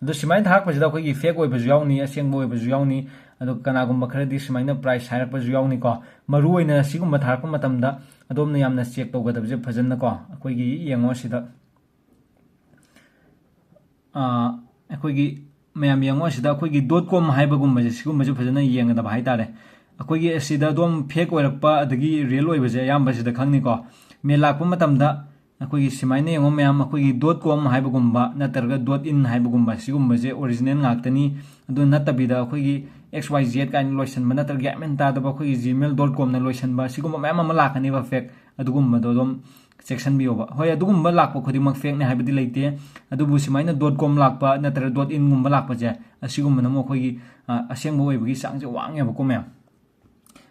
ꯑꯗꯣ ꯁꯨꯃꯥꯏꯅ ꯊꯥꯔꯛꯄꯁꯤꯗ ꯑꯩꯈꯣꯏꯒꯤ fake ꯑꯣꯏꯕꯁꯨ ꯌꯥꯎꯅꯤ, ꯑꯁꯦꯡꯕ ꯑꯣꯏꯕꯁꯨ ꯌꯥꯎꯅꯤ꯫ ꯑꯗꯣ ꯀꯅꯥꯒꯨꯝꯕ ꯈꯔꯗꯤ ꯁꯨꯃꯥꯏꯅ price ꯍꯥꯏꯔꯛꯄꯁꯨ ꯌꯥꯎꯅꯤꯀꯣ꯫ ꯃꯔꯨ ꯑꯣꯏꯅ ꯁꯤꯒꯨꯝꯕ ꯊꯥꯔꯛꯄ ꯃꯇꯝꯗ ꯑꯗꯣꯝꯅ ꯌꯥꯝꯅ check ꯇꯧꯒꯗꯕꯁꯦ ꯐꯖꯅꯀꯣ꯫ ꯑꯩꯈꯣꯏꯒꯤ ꯌꯦꯡꯉꯣ ꯁꯤꯗ, ꯑꯥ, ꯑꯩꯈꯣꯏꯒꯤ ꯃꯌꯥꯝ ꯌꯦꯡꯉꯣ ꯁꯤꯗ ꯑꯩꯈꯣꯏꯒꯤ dot com ꯍꯥꯏꯕꯒꯨꯝꯕꯁꯦ, ꯁꯤꯒꯨꯝꯕꯁꯦ ꯐꯖꯅ ꯌꯦꯡꯒꯗꯕ ꯍꯥꯏꯇꯥꯔꯦ꯫ ꯑꯩꯈꯣꯏꯒꯤ ꯑꯁꯤꯗ ꯑꯗꯨꯝ fake ꯑꯣꯏꯔꯛꯄ ꯑꯗꯒꯤ real ꯑꯣꯏꯕꯁꯦ ꯑꯌꯥꯝꯕ ꯁꯤꯗ ꯈꯪꯅꯤꯀꯣ꯫ Mail ꯂꯥꯛꯄ ꯃꯇꯝꯗ ꯑꯩꯈꯣꯏꯒꯤ ꯁꯨꯃꯥꯏꯅ ꯌꯦꯡꯉꯣ ꯃꯌꯥꯝ, ꯑꯩꯈꯣꯏꯒꯤ dot com ꯍꯥꯏꯕꯒꯨꯝꯕ ꯅꯠꯇ꯭ꯔꯒ dot in ꯍꯥꯏꯕꯒꯨꯝꯕ ꯁꯤꯒꯨꯝꯕꯁꯦ original ꯉꯥꯛꯇꯅꯤ꯫ ꯑꯗꯨ ꯅꯠꯇꯕꯤꯗ ꯑꯩꯈꯣꯏꯒꯤ X Y Z ꯀꯥꯏꯅ ꯂꯣꯏꯁꯟꯕ ꯅꯠꯇ꯭ꯔꯒ ꯒ꯭ꯌꯥꯟ ꯃꯦꯟ ꯇꯥꯗꯕ ꯑꯩꯈꯣꯏꯒꯤ gmail dot comꯅ ꯂꯣꯏꯁꯟꯕ ꯁꯤꯒꯨꯝꯕ ꯃꯌꯥꯝ ꯑꯃ ꯂꯥꯛꯀꯅꯦꯕ fake꯫ ꯑꯗꯨꯒꯨꯝꯕꯗꯣ ꯑꯗꯨꯝ ꯆꯦꯛꯁꯤꯟꯕꯤꯌꯣꯕ꯫ ꯍꯣꯏ, ꯑꯗꯨꯒꯨꯝꯕ ꯂꯥꯛꯄ ꯈꯨꯗꯤꯡꯃꯛ fakeꯅꯦ ꯍꯥꯏꯕꯗꯤ ꯂꯩꯇꯦ, ꯑꯗꯨꯕꯨ ꯁꯨꯃꯥꯏꯅ dot com ꯂꯥꯛꯄ ꯅꯠꯇ꯭ꯔꯒ dot inꯒꯨꯝꯕ ꯂꯥꯛꯄꯁꯦ, ꯑꯁꯤꯒꯨꯝꯕꯅ ꯑꯃꯨꯛ ꯑꯩꯈꯣꯏꯒꯤ, ꯑ, ꯑꯁꯦꯡꯕ ꯑꯣꯏꯕꯒꯤ ꯆꯥꯡꯁꯦ ꯋꯥꯡꯉꯦꯕꯀꯣ ꯃꯌꯥꯝ꯫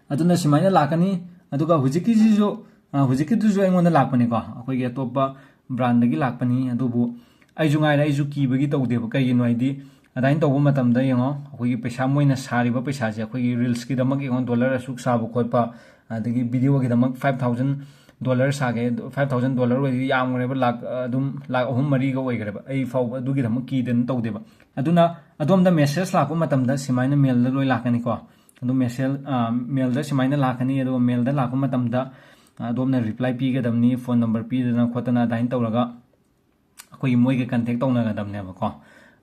ꯑꯗꯨꯅ ꯁꯨꯃꯥꯏꯅ ꯂꯥꯛꯀꯅꯤ꯫ ꯑꯗꯨꯒ ꯍꯧꯖꯤꯛꯀꯤꯁꯤꯁꯨ, ꯑ, ꯍꯧꯖꯤꯛꯀꯤꯗꯨꯁꯨ ꯑꯩꯉꯣꯟꯗ ꯂꯥꯛꯄꯅꯤꯀꯣ, ꯑꯩꯈꯣꯏꯒꯤ ꯑꯇꯣꯞꯄ brandꯗꯒꯤ ꯂꯥꯛꯄꯅꯤ꯫ ꯑꯗꯨꯕꯨ ꯑꯩꯁꯨ ꯉꯥꯏꯔꯦ, ꯑꯩꯁꯨ ꯀꯤꯕꯒꯤ ꯇꯧꯗꯦꯕ꯫ ꯀꯩꯒꯤꯅꯣ ꯍꯥꯏꯗꯤ, ꯑꯗꯨꯃꯥꯏꯅ ꯇꯧꯕ ꯃꯇꯝꯗ ꯌꯦꯡꯉꯣ, ꯑꯩꯈꯣꯏꯒꯤ ꯄꯩꯁꯥ, ꯃꯣꯏꯅ ꯁꯥꯔꯤꯕ ꯄꯩꯁꯥꯁꯦ, ꯑꯩꯈꯣꯏꯒꯤ reelsꯀꯤꯗꯃꯛ ꯌꯦꯡꯉꯣ, dollar ꯑꯁꯨꯛ ꯁꯥꯕ ꯈꯣꯠꯄ, ꯑꯗꯒꯤ videoꯒꯤꯗꯃꯛ five thousand dollar ꯁꯥꯒꯦ, five thousand dollar ꯑꯣꯏꯔꯗꯤ ꯌꯥꯝꯈ꯭ꯔꯦꯕ, ꯂꯥꯛ, ꯑꯗꯨꯝ ꯂꯥꯛ ꯑꯍꯨꯝ ꯃꯔꯤꯒ ꯑꯣꯏꯈ꯭ꯔꯦꯕ꯫ ꯑꯩ ꯐꯥꯎꯕ ꯑꯗꯨꯒꯤꯗꯃꯛ ꯀꯤꯗꯅ ꯇꯧꯗꯦꯕ꯫ ꯑꯗꯨꯅ ꯑꯗꯣꯝꯗ message ꯂꯥꯛꯄ ꯃꯇꯝꯗ ꯁꯨꯃꯥꯏꯅ mailꯗ ꯂꯣꯏ ꯂꯥꯛꯀꯅꯤꯀꯣ꯫ ꯑꯗꯨ message, ꯑ, mailꯗ ꯁꯨꯃꯥꯏꯅ ꯂꯥꯛꯀꯅꯤ꯫ ꯑꯗꯨꯒ mailꯗ ꯂꯥꯛꯄ ꯃꯇꯝꯗ, ꯑ, ꯑꯗꯣꯝꯅ reply ꯄꯤꯒꯗꯕꯅꯤ, phone number ꯄꯤꯗꯅ ꯈꯣꯠꯇꯅ ꯑꯗꯨꯃꯥꯏꯅ ꯇꯧꯔꯒ ꯑꯩꯈꯣꯏꯒꯤ ꯃꯣꯏꯒ contact ꯇꯧꯅꯒꯗꯕꯅꯦꯕꯀꯣ꯫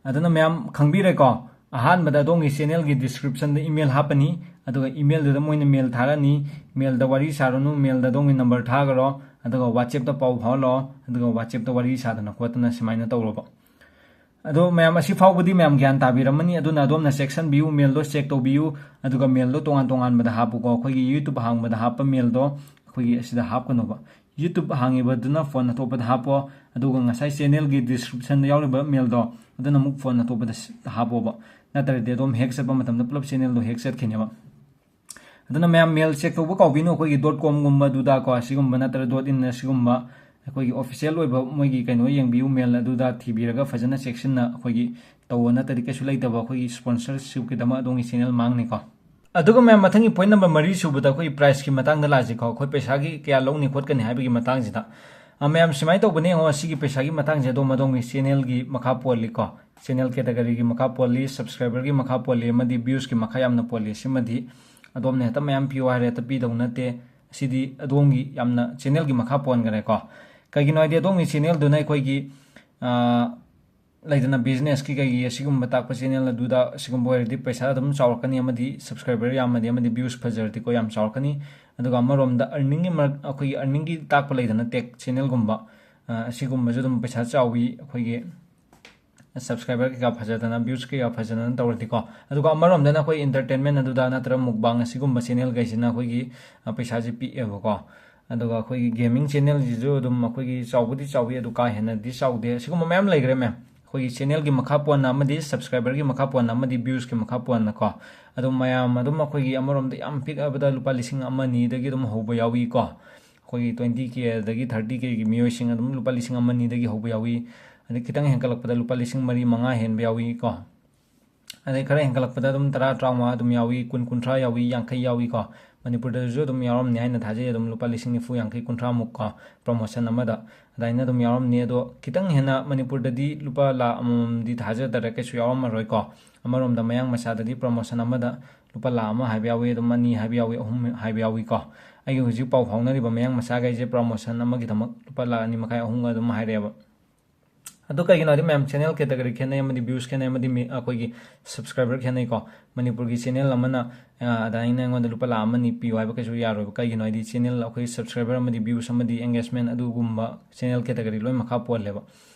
ꯑꯗꯨꯅ ꯃꯌꯥꯝ ꯈꯪꯕꯤꯔꯦꯀꯣ, ꯑꯍꯥꯟꯕꯗ ꯑꯗꯣꯝꯒꯤ channelꯒꯤ descriptionꯗ email ꯍꯥꯞꯄꯅꯤ, ꯑꯗꯨꯒ emailꯗꯨꯗ ꯃꯣꯏꯅ mail ꯊꯥꯔꯛꯑꯅꯤ꯫ Mailꯗ ꯋꯥꯔꯤ ꯁꯥꯔꯨꯅꯨ, mailꯗ ꯑꯗꯣꯝꯒꯤ number ꯊꯥꯈ꯭ꯔꯣ, ꯑꯗꯨꯒ WhatsAppꯇ ꯄꯥꯎ ꯐꯥꯎꯍꯜꯂꯣ, ꯑꯗꯨꯒ WhatsAppꯇ ꯋꯥꯔꯤ ꯁꯥꯗꯅ ꯈꯣꯠꯇꯅ ꯁꯨꯃꯥꯏꯅ ꯇꯧꯔꯣꯕ꯫ ꯑꯗꯣ ꯃꯌꯥꯝ, ꯑꯁꯤ ꯐꯥꯎꯕꯗꯤ ꯃꯌꯥꯝ ꯒ꯭ꯌꯥꯟ ꯇꯥꯕꯤꯔꯝꯃꯅꯤ꯫ ꯑꯗꯨꯅ ꯑꯗꯣꯝꯅ ꯆꯦꯛꯁꯤꯟꯕꯤꯌꯨ, mailꯗꯣ check ꯇꯧꯕꯤꯌꯨ, ꯑꯗꯨꯒ mailꯗꯣ ꯇꯣꯉꯥꯟ ꯇꯣꯉꯥꯟꯕꯗ ꯍꯥꯞꯄꯨꯀꯣ꯫ ꯑꯩꯈꯣꯏꯒꯤ YouTube ꯍꯥꯡꯕꯗ ꯍꯥꯞꯄ mailꯗꯣ ꯑꯩꯈꯣꯏꯒꯤ ꯑꯁꯤꯗ ꯍꯥꯞꯀꯅꯣꯕ꯫ YouTube ꯍꯥꯡꯉꯤꯕꯗꯨꯅ phone ꯑꯇꯣꯞꯄꯗ ꯍꯥꯞꯄꯣ, ꯑꯗꯨꯒ ꯉꯁꯥꯏ channelꯒꯤ descriptionꯗ ꯌꯥꯎꯔꯤꯕ mailꯗꯣ ꯑꯗꯨꯅ ꯑꯃꯨꯛ phone ꯑꯇꯣꯞꯄꯗ ꯁ-, ꯍꯥꯞꯄꯣꯕ꯫ ꯅꯠꯇ꯭ꯔꯗꯤ ꯑꯗꯨꯝ hack ꯆꯠꯄ ꯃꯇꯝꯗ ꯄꯨꯂꯞ channelꯗꯣ hack ꯆꯠꯈꯤꯅꯦꯕ꯫ ꯑꯗꯨꯅ ꯃꯌꯥꯝ mail check ꯇꯧꯕ ꯀꯥꯎꯕꯤꯅꯨ꯫ ꯑꯩꯈꯣꯏꯒꯤ dot comꯒꯨꯝꯕ ꯑꯗꯨꯗꯀꯣ, ꯑꯁꯤꯒꯨꯝꯕ ꯅꯠꯇ꯭ꯔꯒ dot in ꯑꯁꯤꯒꯨꯝꯕ ꯑꯩꯈꯣꯏꯒꯤ official ꯑꯣꯏꯕ ꯃꯣꯏꯒꯤ ꯀꯩꯅꯣ ꯌꯦꯡꯕꯤꯌꯨ, mail ꯑꯗꯨꯗ ꯊꯤꯕꯤꯔꯒ ꯐꯖꯅ ꯆꯦꯛꯁꯤꯟꯅ ꯑꯩꯈꯣꯏꯒꯤ ꯇꯧꯕ, ꯅꯠꯇ꯭ꯔꯗꯤ ꯀꯩꯁꯨ ꯂꯩꯇꯕ ꯑꯩꯈꯣꯏꯒꯤ sponsorshipꯀꯤꯗꯃꯛ ꯑꯗꯣꯝꯒꯤ channel ꯃꯥꯡꯅꯤꯀꯣ꯫ ꯑꯗꯨꯒ ꯃꯌꯥꯝ, ꯃꯊꯪꯒꯤ point number ꯃꯔꯤ ꯁꯨꯕꯗ ꯑꯩꯈꯣꯏꯒꯤ priceꯀꯤ ꯃꯇꯥꯡꯗ ꯂꯥꯛꯑꯁꯤꯀꯣ꯫ ꯑꯩꯈꯣꯏ ꯄꯩꯁꯥꯒꯤ ꯀꯌꯥ ꯂꯧꯅꯤ ꯈꯣꯠꯀꯅꯤ ꯍꯥꯏꯕꯒꯤ ꯃꯇꯥꯡꯁꯤꯗ, ꯑ, ꯃꯌꯥꯝ ꯁꯨꯃꯥꯏꯅ ꯇꯧꯕꯅꯦ꯫ ꯌꯦꯡꯉꯣ, ꯑꯁꯤꯒꯤ ꯄꯩꯁꯥꯒꯤ ꯃꯇꯥꯡꯁꯦ ꯑꯗꯣꯝ ꯑꯗꯣꯝꯒꯤ channelꯒꯤ ꯃꯈꯥ ꯄꯣꯜꯂꯤꯀꯣ꯫ Channel categoryꯒꯤ ꯃꯈꯥ ꯄꯣꯜꯂꯤ, subscriberꯒꯤ ꯃꯈꯥ ꯄꯣꯜꯂꯤ, ꯑꯃꯗꯤ viewsꯀꯤ ꯃꯈꯥ ꯌꯥꯝꯅ ꯄꯣꯜꯂꯤ꯫ ꯁꯤꯃꯗꯤ ꯑꯗꯣꯝꯅ ꯍꯦꯛꯇ ꯃꯌꯥꯝ ꯄꯤꯌꯨ ꯍꯥꯏꯔꯦ ꯍꯦꯛꯇ ꯄꯤꯗꯧ ꯅꯠꯇꯦ꯫ ꯁꯤꯗꯤ ꯑꯗꯣꯝꯒꯤ ꯌꯥꯝꯅ channelꯒꯤ ꯃꯈꯥ ꯄꯣꯟꯈ꯭ꯔꯦꯀꯣ꯫ ꯀꯩꯒꯤꯅꯣ ꯍꯥꯏꯗꯤ ꯑꯗꯣꯝꯒꯤ channelꯗꯨꯅ ꯑꯩꯈꯣꯏꯒꯤ, ꯑ, ꯂꯩꯗꯅ businessꯀꯤ ꯀꯩꯒꯤ ꯑꯁꯤꯒꯨꯝꯕ ꯇꯥꯛꯄ channel ꯑꯗꯨꯗ ꯑꯁꯤꯒꯨꯝꯕ ꯑꯣꯏꯔꯗꯤ ꯄꯩꯁꯥ ꯑꯗꯨꯝ ꯆꯥꯎꯔꯛꯀꯅꯤ, ꯑꯃꯗꯤ subscriber ꯌꯥꯝꯃꯗꯤ, ꯑꯃꯗꯤ views ꯐꯖꯔꯗꯤꯀꯣ ꯌꯥꯝ ꯆꯥꯎꯔꯛꯀꯅꯤ꯫ ꯑꯗꯨꯒ ꯑꯃꯔꯣꯝꯗ earningꯒꯤ ꯃꯔꯛ, ꯑꯩꯈꯣꯏꯒꯤ earningꯒꯤ ꯇꯥꯛꯄ ꯂꯩꯗꯅ tech channelꯒꯨꯝꯕ, ꯑ, ꯑꯁꯤꯒꯨꯝꯕꯁꯨ ꯑꯗꯨꯝ ꯄꯩꯁꯥ ꯆꯥꯎꯋꯤ꯫ ꯑꯩꯈꯣꯏꯒꯤ subscriber ꯀꯩꯀꯥ ꯐꯖꯗꯅ, views ꯀꯩꯀꯥ ꯐꯖꯗꯅ ꯇꯧꯔꯗꯤꯀꯣ꯫ ꯑꯗꯨꯒ ꯑꯃꯔꯣꯝꯗꯅ ꯑꯩꯈꯣꯏ entertainment ꯑꯗꯨꯗ ꯅꯠꯇ꯭ꯔꯒ mukbang ꯑꯁꯤꯒꯨꯝꯕ channelꯈꯩꯁꯤꯅ ꯑꯩꯈꯣꯏꯒꯤ, ꯑ, ꯄꯩꯁꯥꯁꯦ ꯄꯤꯛꯑꯦꯕꯀꯣ꯫ ꯑꯗꯨꯒ ꯑꯩꯈꯣꯏꯒꯤ gaming channelꯁꯤꯁꯨ ꯑꯗꯨꯝ ꯑꯩꯈꯣꯏꯒꯤ ꯆꯥꯎꯕꯨꯗꯤ ꯆꯥꯎꯋꯤ, ꯑꯗꯨ ꯀꯥ ꯍꯦꯟꯅꯗꯤ ꯆꯥꯎꯗꯦ꯫ ꯑꯁꯤꯒꯨꯝꯕ ꯃꯌꯥꯝ ꯂꯩꯈ꯭ꯔꯦ ꯃꯌꯥꯝ꯫ ꯑꯩꯈꯣꯏꯒꯤ channelꯒꯤ ꯃꯈꯥ ꯄꯣꯟꯅ, ꯑꯃꯗꯤ subscriberꯒꯤ ꯃꯈꯥ ꯄꯣꯟꯅ, ꯑꯃꯗꯤ viewsꯀꯤ ꯃꯈꯥ ꯄꯣꯟꯅꯀꯣ꯫ ꯑꯗꯨꯝ ꯃꯌꯥꯝ ꯑꯗꯨꯝ ꯑꯩꯈꯣꯏꯒꯤ ꯑꯃꯔꯣꯝꯗ ꯌꯥꯝ ꯄꯤꯛꯑꯕꯗ ꯂꯨꯄꯥ ꯂꯤꯁꯤꯡ ꯑꯃ ꯑꯅꯤꯗꯒꯤ ꯑꯗꯨꯝ ꯍꯧꯕ ꯌꯥꯎꯏꯀꯣ꯫ ꯑꯩꯈꯣꯏꯒꯤ twenty Kꯗꯒꯤ thirty Kꯒꯤ ꯃꯤꯑꯣꯏꯁꯤꯡ ꯑꯗꯨꯝ ꯂꯨꯄꯥ ꯂꯤꯁꯤꯡ ꯑꯃ ꯑꯅꯤꯗꯒꯤ ꯍꯧꯕ ꯌꯥꯎꯏ꯫ ꯑꯗꯩ ꯈꯤꯇꯪ ꯍꯦꯟꯒꯠꯂꯛꯄꯗ ꯂꯨꯄꯥ ꯂꯤꯁꯤꯡ ꯃꯔꯤ, ꯃꯉꯥ ꯍꯦꯟꯕ ꯌꯥꯎꯏꯀꯣ꯫ ꯑꯗꯩ ꯈꯔ ꯍꯦꯟꯒꯠꯂꯛꯄꯗ ꯑꯗꯨꯝ ꯇꯔꯥ, ꯇꯔꯥꯃꯉꯥ ꯑꯗꯨꯝ ꯌꯥꯎꯏ, ꯀꯨꯟ, ꯀꯨꯟꯊ꯭ꯔꯥ ꯌꯥꯎꯏ, ꯌꯥꯡꯈꯩ ꯌꯥꯎꯏꯀꯣ꯫ ꯃꯅꯤꯄꯨꯔꯗꯁꯨ ꯑꯗꯨꯝ ꯌꯥꯎꯔꯝꯅꯤ ꯍꯥꯏꯅ ꯊꯥꯖꯩ, ꯑꯗꯨꯝ ꯂꯨꯄꯥ ꯂꯤꯁꯤꯡ ꯅꯤꯐꯨ, ꯌꯥꯡꯈꯩ, ꯀꯨꯟꯊ꯭ꯔꯥꯃꯨꯛꯀꯣ, promotion ꯑꯃꯗ ꯑꯗꯨꯃꯥꯏꯅ ꯑꯗꯨꯝ ꯌꯥꯎꯔꯝꯅꯤ꯫ ꯑꯗꯣ ꯈꯤꯇꯪ ꯍꯦꯟꯅ ꯃꯅꯤꯄꯨꯔꯗꯗꯤ ꯂꯨꯄꯥ ꯂꯥꯈ ꯑꯃꯃꯝꯗꯤ ꯊꯥꯖꯗꯔꯦ, ꯀꯩꯁꯨ ꯌꯥꯎꯔꯝꯃꯔꯣꯏꯀꯣ꯫ ꯑꯃꯔꯣꯝꯗ ꯃꯌꯥꯡ ꯃꯆꯥꯗꯗꯤ promotion ꯑꯃꯗ ꯂꯨꯄꯥ ꯂꯥꯈ ꯑꯃ ꯍꯥꯏꯕ ꯌꯥꯎꯏ, ꯑꯗꯨꯝ ꯑꯅꯤ ꯍꯥꯏꯕ ꯌꯥꯎꯏ, ꯑꯍꯨꯝ ꯍꯥꯏꯕ ꯌꯥꯎꯏꯀꯣ꯫ ꯑꯩꯒꯤ ꯍꯧꯖꯤꯛ ꯄꯥꯎ ꯐꯥꯎꯅꯔꯤꯕ ꯃꯌꯥꯡ ꯃꯆꯥꯈꯩꯁꯦ promotion ꯑꯃꯒꯤꯗꯃꯛ ꯂꯨꯄꯥ ꯂꯥꯈ ꯑꯅꯤ ꯃꯈꯥꯏ, ꯑꯍꯨꯝꯒ ꯑꯗꯨꯝ ꯍꯥꯏꯔꯛꯑꯦꯕ꯫ ꯑꯗꯣ ꯀꯩꯒꯤꯅꯣ ꯍꯥꯏꯗꯤ ꯃꯌꯥꯝ channel category ꯈꯦꯠꯅꯩ, ꯑꯃꯗꯤ views ꯈꯦꯠꯅꯩ, ꯑꯃꯗꯤ ꯃꯤ-, ꯑꯩꯈꯣꯏꯒꯤ subscriber ꯈꯦꯠꯅꯩꯀꯣ꯫ ꯃꯅꯤꯄꯨꯔꯒꯤ channel ꯑꯃꯅ, ꯑ, ꯑꯗꯨꯃꯥꯏꯅ ꯑꯩꯉꯣꯟꯗ ꯂꯨꯄꯥ ꯂꯥꯈ ꯑꯃ ꯑꯅꯤ ꯄꯤꯌꯨ ꯍꯥꯏꯕ ꯀꯩꯁꯨ ꯌꯥꯔꯣꯏꯕ꯫ ꯀꯩꯒꯤꯅꯣ ꯍꯥꯏꯗꯤ channel ꯑꯩꯈꯣꯏ subscriber ꯑꯃꯗꯤ views ꯑꯃꯗꯤ engagement ꯑꯗꯨꯒꯨꯝꯕ channel category ꯂꯣꯏ ꯃꯈꯥ ꯄꯣꯜꯂꯦꯕ꯫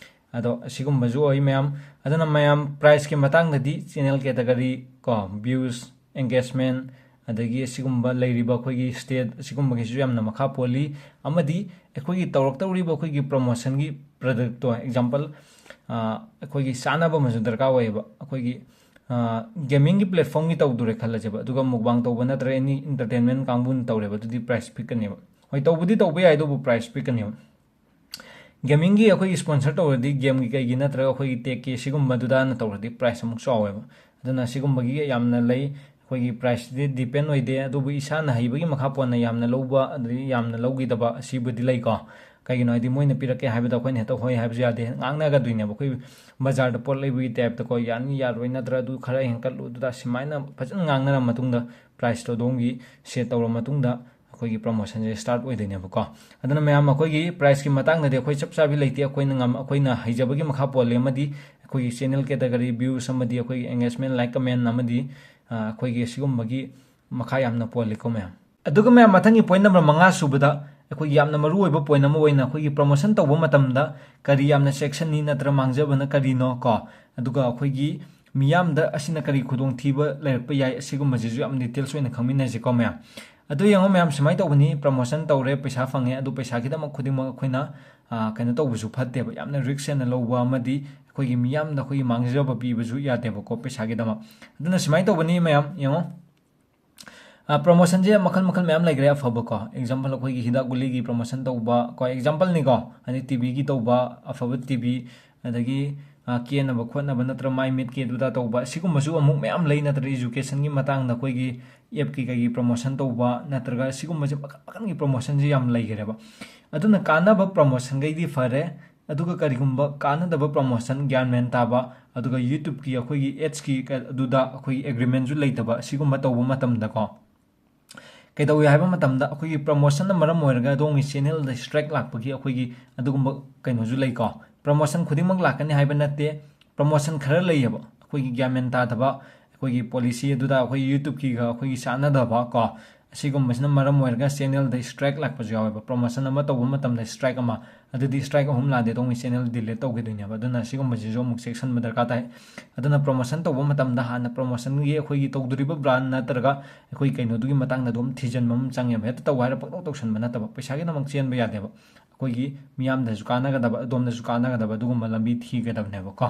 ꯑꯗꯣ ꯑꯁꯤꯒꯨꯝꯕꯁꯨ ꯑꯣꯏ ꯃꯌꯥꯝ꯫ ꯑꯗꯨꯅ ꯃꯌꯥꯝ priceꯀꯤ ꯃꯇꯥꯡꯗꯗꯤ channel category ꯀꯣ, views, engagement, ꯑꯗꯒꯤ ꯑꯁꯤꯒꯨꯝꯕ ꯂꯩꯔꯤꯕ ꯑꯩꯈꯣꯏꯒꯤ state ꯑꯁꯤꯒꯨꯝꯕꯒꯤꯁꯨ ꯌꯥꯝꯅ ꯃꯈꯥ ꯄꯣꯜꯂꯤ꯫ ꯑꯃꯗꯤ ꯑꯩꯈꯣꯏꯒꯤ ꯇꯧꯔꯛꯇꯧꯔꯤꯕ ꯑꯩꯈꯣꯏꯒꯤ promotionꯒꯤ productꯇꯣ, example, ꯑ, ꯑꯩꯈꯣꯏꯒꯤ ꯆꯥꯅꯕ ꯑꯃꯁꯨ ꯗꯔꯀꯥꯔ ꯑꯣꯏꯌꯦꯕ꯫ ꯑꯩꯈꯣꯏꯒꯤ, ꯑ, gamingꯒꯤ platformꯒꯤ ꯇꯧꯗꯣꯔꯦ ꯈꯜꯂꯁꯦꯕ, ꯑꯗꯨꯒ mukbang ꯇꯧꯕ ꯅꯠꯇ꯭ꯔꯒ any entertainment ꯀꯥꯡꯕꯨꯅ ꯇꯧꯔꯦꯕ, ꯑꯗꯨꯗꯤ price ꯄꯤꯛꯀꯅꯦꯕ꯫ ꯍꯣꯏ, ꯇꯧꯕꯗꯤ ꯇꯧꯕ ꯌꯥꯏ, ꯑꯗꯨꯕꯨ price ꯄꯤꯛꯀꯅꯦꯕ꯫ Gamingꯒꯤ ꯑꯩꯈꯣꯏꯒꯤ sponsor ꯇꯧꯔꯗꯤ gameꯒꯤ ꯀꯩꯒꯤ ꯅꯠꯇ꯭ꯔꯒ ꯑꯩꯈꯣꯏꯒꯤ techꯀꯤ ꯁꯤꯒꯨꯝꯕꯗꯨꯗꯅ ꯇꯧꯔꯗꯤ price ꯑꯃꯨꯛ ꯆꯥꯎꯋꯦꯕ꯫ ꯑꯗꯨꯅ ꯁꯤꯒꯨꯝꯕꯒꯤ ꯌꯥꯝꯅ ꯂꯩ꯫ ꯑꯩꯈꯣꯏꯒꯤ priceꯇꯗꯤ depend ꯑꯣꯏꯗꯦ, ꯑꯗꯨꯕꯨ ꯏꯁꯥꯅ ꯍꯩꯕꯒꯤ ꯃꯈꯥ ꯄꯣꯟꯅ ꯌꯥꯝꯅ ꯂꯧꯕ ꯑꯗꯒꯤ ꯌꯥꯝꯅ ꯂꯧꯈꯤꯗꯕ ꯑꯁꯤꯕꯨꯗꯤ ꯂꯩꯀꯣ꯫ ꯀꯩꯒꯤꯅꯣ ꯍꯥꯏꯗꯤ ꯃꯣꯏꯅ ꯄꯤꯔꯛꯀꯦ ꯍꯥꯏꯕꯗ ꯑꯩꯈꯣꯏꯅ ꯍꯦꯛꯇ ꯍꯣꯏ ꯍꯥꯏꯕꯁꯨ ꯌꯥꯗꯦ, ꯉꯥꯡꯅꯒꯗꯣꯏꯅꯦꯕ꯫ ꯑꯩꯈꯣꯏ ꯕꯖꯥꯔꯗ ꯄꯣꯠ ꯂꯩꯕꯒꯤ typeꯇꯀꯣ, ꯌꯥꯅꯤ ꯌꯥꯔꯣꯏ ꯅꯠꯇ꯭ꯔ ꯑꯗꯨ ꯈꯔ ꯍꯦꯟꯀꯠꯂꯨ ꯑꯗꯨꯗ ꯁꯨꯃꯥꯏꯅ ꯐꯖꯅ ꯉꯥꯡꯅꯔ ꯃꯇꯨꯡꯗ priceꯇꯣ ꯑꯗꯣꯝꯒꯤ set ꯇꯧꯔ ꯃꯇꯨꯡꯗ ꯑꯩꯈꯣꯏꯒꯤ promotionꯁꯦ start ꯑꯣꯏꯗꯣꯏꯅꯦꯕꯀꯣ꯫ ꯑꯗꯨꯅ ꯃꯌꯥꯝ ꯑꯩꯈꯣꯏꯒꯤ priceꯀꯤ ꯃꯇꯥꯡꯗꯗꯤ ꯑꯩꯈꯣꯏ ꯆꯞ ꯆꯥꯕꯤ ꯂꯩꯇꯦ, ꯑꯩꯈꯣꯏꯅ ꯉꯝ-, ꯑꯩꯈꯣꯏꯅ ꯍꯩꯖꯕꯒꯤ ꯃꯈꯥ ꯄꯣꯜꯂꯦ, ꯑꯃꯗꯤ ꯑꯩꯈꯣꯏꯒꯤ channel category, views ꯑꯃꯗꯤ ꯑꯩꯈꯣꯏꯒꯤ engagement, like, comment ꯑꯃꯗꯤ, ꯑ, ꯑꯩꯈꯣꯏꯒꯤ ꯁꯤꯒꯨꯝꯕꯒꯤ ꯃꯈꯥ ꯌꯥꯝꯅ ꯄꯣꯜꯂꯤꯀꯣ ꯃꯌꯥꯝ꯫ ꯑꯗꯨꯒ ꯃꯌꯥꯝ ꯃꯊꯪꯒꯤ point number ꯃꯉꯥ ꯁꯨꯕꯗ ꯑꯩꯈꯣꯏꯒꯤ ꯌꯥꯝꯅ ꯃꯔꯨꯑꯣꯏꯕ point ꯑꯃ ꯑꯣꯏꯅ ꯑꯩꯈꯣꯏꯒꯤ promotion ꯇꯧꯕ ꯃꯇꯝꯗ ꯀꯔꯤ ꯌꯥꯝꯅ ꯆꯦꯛꯁꯤꯟꯅꯤ ꯅꯠꯇ꯭ꯔ ꯃꯥꯡꯖꯕꯅ ꯀꯔꯤꯅꯣ ꯀꯣ, ꯑꯗꯨꯒ ꯑꯩꯈꯣꯏꯒꯤ ꯃꯤꯌꯥꯝꯗ ꯑꯁꯤꯅ ꯀꯔꯤ ꯈꯨꯗꯣꯡꯊꯤꯕ ꯂꯩꯔꯛꯄ ꯌꯥꯏ, ꯑꯁꯤꯒꯨꯝꯕꯁꯤꯁꯨ ꯌꯥꯝ details ꯑꯣꯏꯅ ꯈꯪꯃꯤꯟꯅꯁꯤꯀꯣ ꯃꯌꯥꯝ꯫ ꯑꯗꯨ ꯌꯦꯡꯉꯣ ꯃꯌꯥꯝ, ꯁꯨꯃꯥꯏꯅ ꯇꯧꯕꯅꯤ, promotion ꯇꯧꯔꯦ, ꯄꯩꯁꯥ ꯐꯪꯉꯦ, ꯑꯗꯨ ꯄꯩꯁꯥꯒꯤꯗꯃꯛ ꯈꯨꯗꯤꯡꯃꯛ ꯑꯩꯈꯣꯏꯅ, ꯑ, ꯀꯩꯅꯣ ꯇꯧꯕꯁꯨ ꯐꯠꯇꯦꯕ, ꯌꯥꯝꯅ risk ꯍꯦꯟꯅ ꯂꯧꯕ ꯑꯃꯗꯤ ꯑꯩꯈꯣꯏꯒꯤ ꯃꯤꯌꯥꯝꯗ ꯑꯩꯈꯣꯏꯒꯤ ꯃꯥꯡꯖꯕ ꯄꯤꯕꯁꯨ ꯌꯥꯗꯦꯕꯀꯣ ꯄꯩꯁꯥꯒꯤꯗꯃꯛ꯫ ꯑꯗꯨꯅ ꯁꯨꯃꯥꯏꯅ ꯇꯧꯕꯅꯤ ꯃꯌꯥꯝ, ꯌꯦꯡꯉꯣ꯫ ꯑ, promotionꯁꯦ ꯃꯈꯜ ꯃꯈꯜ ꯃꯌꯥꯝ ꯂꯩꯈ꯭ꯔꯦ ꯑꯐꯕꯀꯣ꯫ Example, ꯑꯩꯈꯣꯏꯒꯤ ꯍꯤꯗꯥꯛ ꯒꯨꯂꯤꯒꯤ promotion ꯇꯧꯕ ꯀꯣ, exampleꯅꯤꯀꯣ꯫ ꯑꯗꯩ TVꯒꯤ ꯇꯧꯕ, ꯑꯐꯕ TV, ꯑꯗꯒꯤ, ꯑ, ꯀꯦꯅꯕ ꯈꯣꯠꯅꯕ ꯅꯠꯇ꯭ꯔ ꯃꯥꯏ ꯃꯤꯠꯀꯤ ꯑꯗꯨꯗ ꯇꯧꯕ, ꯁꯤꯒꯨꯝꯕꯁꯨ ꯑꯃꯨꯛ ꯃꯌꯥꯝ ꯂꯩ꯫ ꯅꯠꯇ꯭ꯔ educationꯒꯤ ꯃꯇꯥꯡꯗ ꯑꯩꯈꯣꯏꯒꯤ appꯀꯤ ꯀꯩꯒꯤ promotion ꯇꯧꯕ, ꯅꯠꯇ꯭ꯔꯒ ꯁꯤꯒꯨꯝꯕꯁꯦ ꯃꯈꯜ ꯃꯈꯜꯒꯤ promotionꯁꯦ ꯌꯥꯝ ꯂꯩꯈ꯭ꯔꯦꯕ꯫ ꯑꯗꯨꯅ ꯀꯥꯟꯅꯕ promotionꯈꯩꯗꯤ ꯐꯔꯦ, ꯑꯗꯨꯒ ꯀꯔꯤꯒꯨꯝꯕ ꯀꯥꯟꯅꯗꯕ promotion, ꯒ꯭ꯌꯥꯟ ꯃꯦꯟ ꯇꯥꯕ, ꯑꯗꯨꯒ YouTubeꯀꯤ ꯑꯩꯈꯣꯏꯒꯤ adsꯀꯤ ꯀ-, ꯑꯗꯨꯗ ꯑꯩꯈꯣꯏꯒꯤ agreementꯁꯨ ꯂꯩꯇꯕ, ꯁꯤꯒꯨꯝꯕ ꯇꯧꯕ ꯃꯇꯝꯗꯀꯣ, ꯀꯩꯗꯧꯏ ꯍꯥꯏꯕ ꯃꯇꯝꯗ ꯑꯩꯈꯣꯏꯒꯤ promotionꯅ ꯃꯔꯝ ꯑꯣꯏꯔꯒ ꯑꯗꯣꯝꯒꯤ channelꯗ strike ꯂꯥꯛꯄꯒꯤ ꯑꯩꯈꯣꯏꯒꯤ ꯑꯗꯨꯒꯨꯝꯕ ꯀꯩꯅꯣꯁꯨ ꯂꯩꯀꯣ꯫ Promotion ꯈꯨꯗꯤꯡꯃꯛ ꯂꯥꯛꯀꯅꯤ ꯍꯥꯏꯕ ꯅꯠꯇꯦ, promotion ꯈꯔ ꯂꯩꯌꯦꯕ ꯑꯩꯈꯣꯏꯒꯤ ꯒ꯭ꯌꯥꯟ ꯃꯦꯟ ꯇꯥꯗꯕ, ꯑꯩꯈꯣꯏꯒꯤ policy ꯑꯗꯨꯗ ꯑꯩꯈꯣꯏ YouTubeꯀꯤꯒ ꯑꯩꯈꯣꯏꯒꯤ ꯆꯥꯟꯅꯗꯕ ꯀꯣ, ꯑꯁꯤꯒꯨꯝꯕꯁꯤꯅ ꯃꯔꯝ ꯑꯣꯏꯔꯒ channelꯗ strike ꯂꯥꯛꯄꯁꯨ ꯌꯥꯎꯋꯦꯕ꯫ Promotion ꯑꯃ ꯇꯧꯕ ꯃꯇꯝꯗ strike ꯑꯃ, ꯑꯗꯨꯗꯤ strike ꯑꯍꯨꯝ ꯂꯥꯛꯑꯗꯤ ꯑꯗꯣꯝꯒꯤ channel delete ꯇꯧꯈꯤꯗꯣꯏꯅꯦꯕ꯫ ꯑꯗꯨꯅ ꯁꯤꯒꯨꯝꯕꯁꯤꯁꯨ ꯑꯃꯨꯛ ꯆꯦꯛꯁꯤꯟꯕ ꯗꯔꯀꯥꯔ ꯇꯥꯏ꯫ ꯑꯗꯨꯅ promotion ꯇꯧꯕ ꯃꯇꯝꯗ ꯍꯥꯟꯅ promotionꯒꯤ ꯑꯩꯈꯣꯏꯒꯤ ꯇꯧꯗꯣꯔꯤꯕ brand ꯅꯠꯇ꯭ꯔꯒ ꯑꯩꯈꯣꯏ ꯀꯩꯅꯣꯗꯨꯒꯤ ꯃꯇꯥꯡꯗ ꯑꯗꯨꯝ ꯊꯤꯖꯤꯟꯕ ꯑꯃ ꯆꯪꯉꯦꯕ꯫ ꯍꯦꯛꯇ ꯇꯧ ꯍꯥꯏꯔ ꯄꯪꯇꯧ ꯇꯧꯁꯟꯕ ꯅꯠꯇꯕ, ꯄꯩꯁꯥꯒꯤꯗꯃꯛ ꯆꯦꯟꯕ ꯌꯥꯗꯦꯕ꯫ ꯑꯩꯈꯣꯏꯒꯤ ꯃꯤꯌꯥꯝꯗꯁꯨ ꯀꯥꯟꯅꯒꯗꯕ, ꯑꯗꯣꯝꯗꯁꯨ ꯀꯥꯟꯅꯒꯗꯕ ꯑꯗꯨꯒꯨꯝꯕ ꯂꯝꯕꯤ ꯊꯤꯒꯗꯕꯅꯦꯕꯀꯣ꯫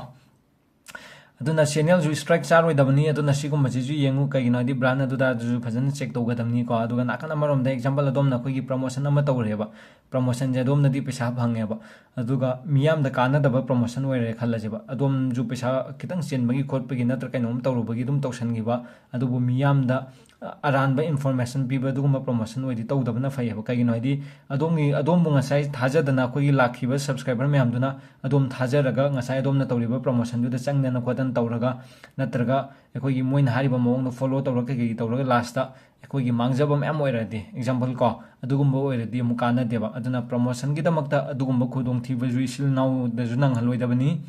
ꯑꯗꯨꯅ channelꯁꯨ strike ꯆꯥꯔꯣꯏꯗꯕꯅꯤ꯫ ꯑꯗꯨꯅ ꯁꯤꯒꯨꯝꯕꯁꯤꯁꯨ ꯌꯦꯡꯉꯨ, ꯀꯩꯒꯤꯅꯣ ꯍꯥꯏꯗꯤ brand ꯑꯗꯨꯗ ꯑꯗꯨꯁꯨ ꯐꯖꯅ check ꯇꯧꯒꯗꯕꯅꯤꯀꯣ꯫ ꯑꯗꯨꯒ ꯅꯥꯀꯟ ꯑꯃꯔꯣꯝꯗ example ꯑꯗꯣꯝꯅ ꯑꯩꯈꯣꯏꯒꯤ promotion ꯑꯃ ꯇꯧꯔꯦꯕ, promotionꯁꯦ ꯑꯗꯣꯝꯅꯗꯤ ꯄꯩꯁꯥ ꯐꯪꯉꯦꯕ, ꯑꯗꯨꯒ ꯃꯤꯌꯥꯝꯗ ꯀꯥꯟꯅꯗꯕ promotion ꯑꯣꯏꯔꯦ ꯈꯜꯂꯁꯦꯕ, ꯑꯗꯣꯝꯁꯨ ꯄꯩꯁꯥ ꯈꯤꯇꯪ ꯆꯦꯟꯕꯒꯤ ꯈꯣꯠꯄꯒꯤ ꯅꯠꯇ꯭ꯔ ꯀꯩꯅꯣꯝ ꯇꯧꯔꯨꯕꯒꯤ ꯑꯗꯨꯝ ꯇꯧꯁꯟꯈꯤꯕ, ꯑꯗꯨꯕꯨ ꯃꯤꯌꯥꯝꯗ ꯑꯔꯥꯟꯕ ꯏꯟꯐꯣꯔꯃꯦꯁꯟ ꯄꯤꯕ ꯑꯗꯨꯒꯨꯝꯕ ꯄ꯭ꯔꯣꯃꯣꯁꯟ ꯑꯣꯏꯗꯤ ꯇꯧꯗꯕꯅ ꯐꯩꯌꯦꯕ꯫ ꯀꯩꯒꯤꯅꯣ ꯍꯥꯏꯗꯤ, ꯑꯗꯣꯝꯒꯤ, ꯑꯗꯣꯝꯕꯨ ꯉꯁꯥꯏ ꯊꯥꯖꯗꯅ ꯑꯩꯈꯣꯏꯒꯤ ꯂꯥꯛꯈꯤꯕ ꯁꯕꯁꯀ꯭ꯔꯥꯏꯕꯔ ꯃꯌꯥꯝꯗꯨꯅ ꯑꯗꯣꯝ ꯊꯥꯖꯔꯒ ꯉꯁꯥꯏ ꯑꯗꯣꯝꯅ ꯇꯧꯔꯤꯕ ꯄ꯭ꯔꯣꯃꯣꯁꯟꯗꯨꯗ ꯆꯪꯗꯅ ꯈꯣꯠꯇꯅ ꯇꯧꯔꯒ, ꯅꯠꯇ꯭ꯔꯒ ꯑꯩꯈꯣꯏꯒꯤ ꯃꯣꯏꯅ ꯍꯥꯏꯔꯤꯕ ꯃꯑꯣꯡꯗ ꯐꯣꯂꯣ ꯇꯧꯔꯒ ꯀꯩꯀꯩ ꯇꯧꯔꯒ ꯂꯥꯁꯇ ꯑꯩꯈꯣꯏꯒꯤ ꯃꯥꯡꯖꯕ ꯃꯌꯥꯝ ꯑꯣꯏꯔꯗꯤ, ꯑꯦꯛꯖꯥꯝꯄꯜ ꯀꯣ, ꯑꯗꯨꯒꯨꯝꯕ ꯑꯣꯏꯔꯗꯤ ꯑꯃꯨꯛ ꯀꯥꯟꯅꯗꯦꯕ꯫ ꯑꯗꯨꯅ ꯄ꯭ꯔꯣꯃꯣꯁꯟꯒꯤꯗꯃꯛꯇ ꯑꯗꯨꯒꯨꯝꯕ ꯈꯨꯗꯣꯡꯊꯤꯕꯁꯨ ꯏꯆꯤꯜ ꯏꯅꯥꯎꯗꯁꯨ ꯅꯪꯍꯜꯂꯣꯏꯗꯕꯅꯤ꯫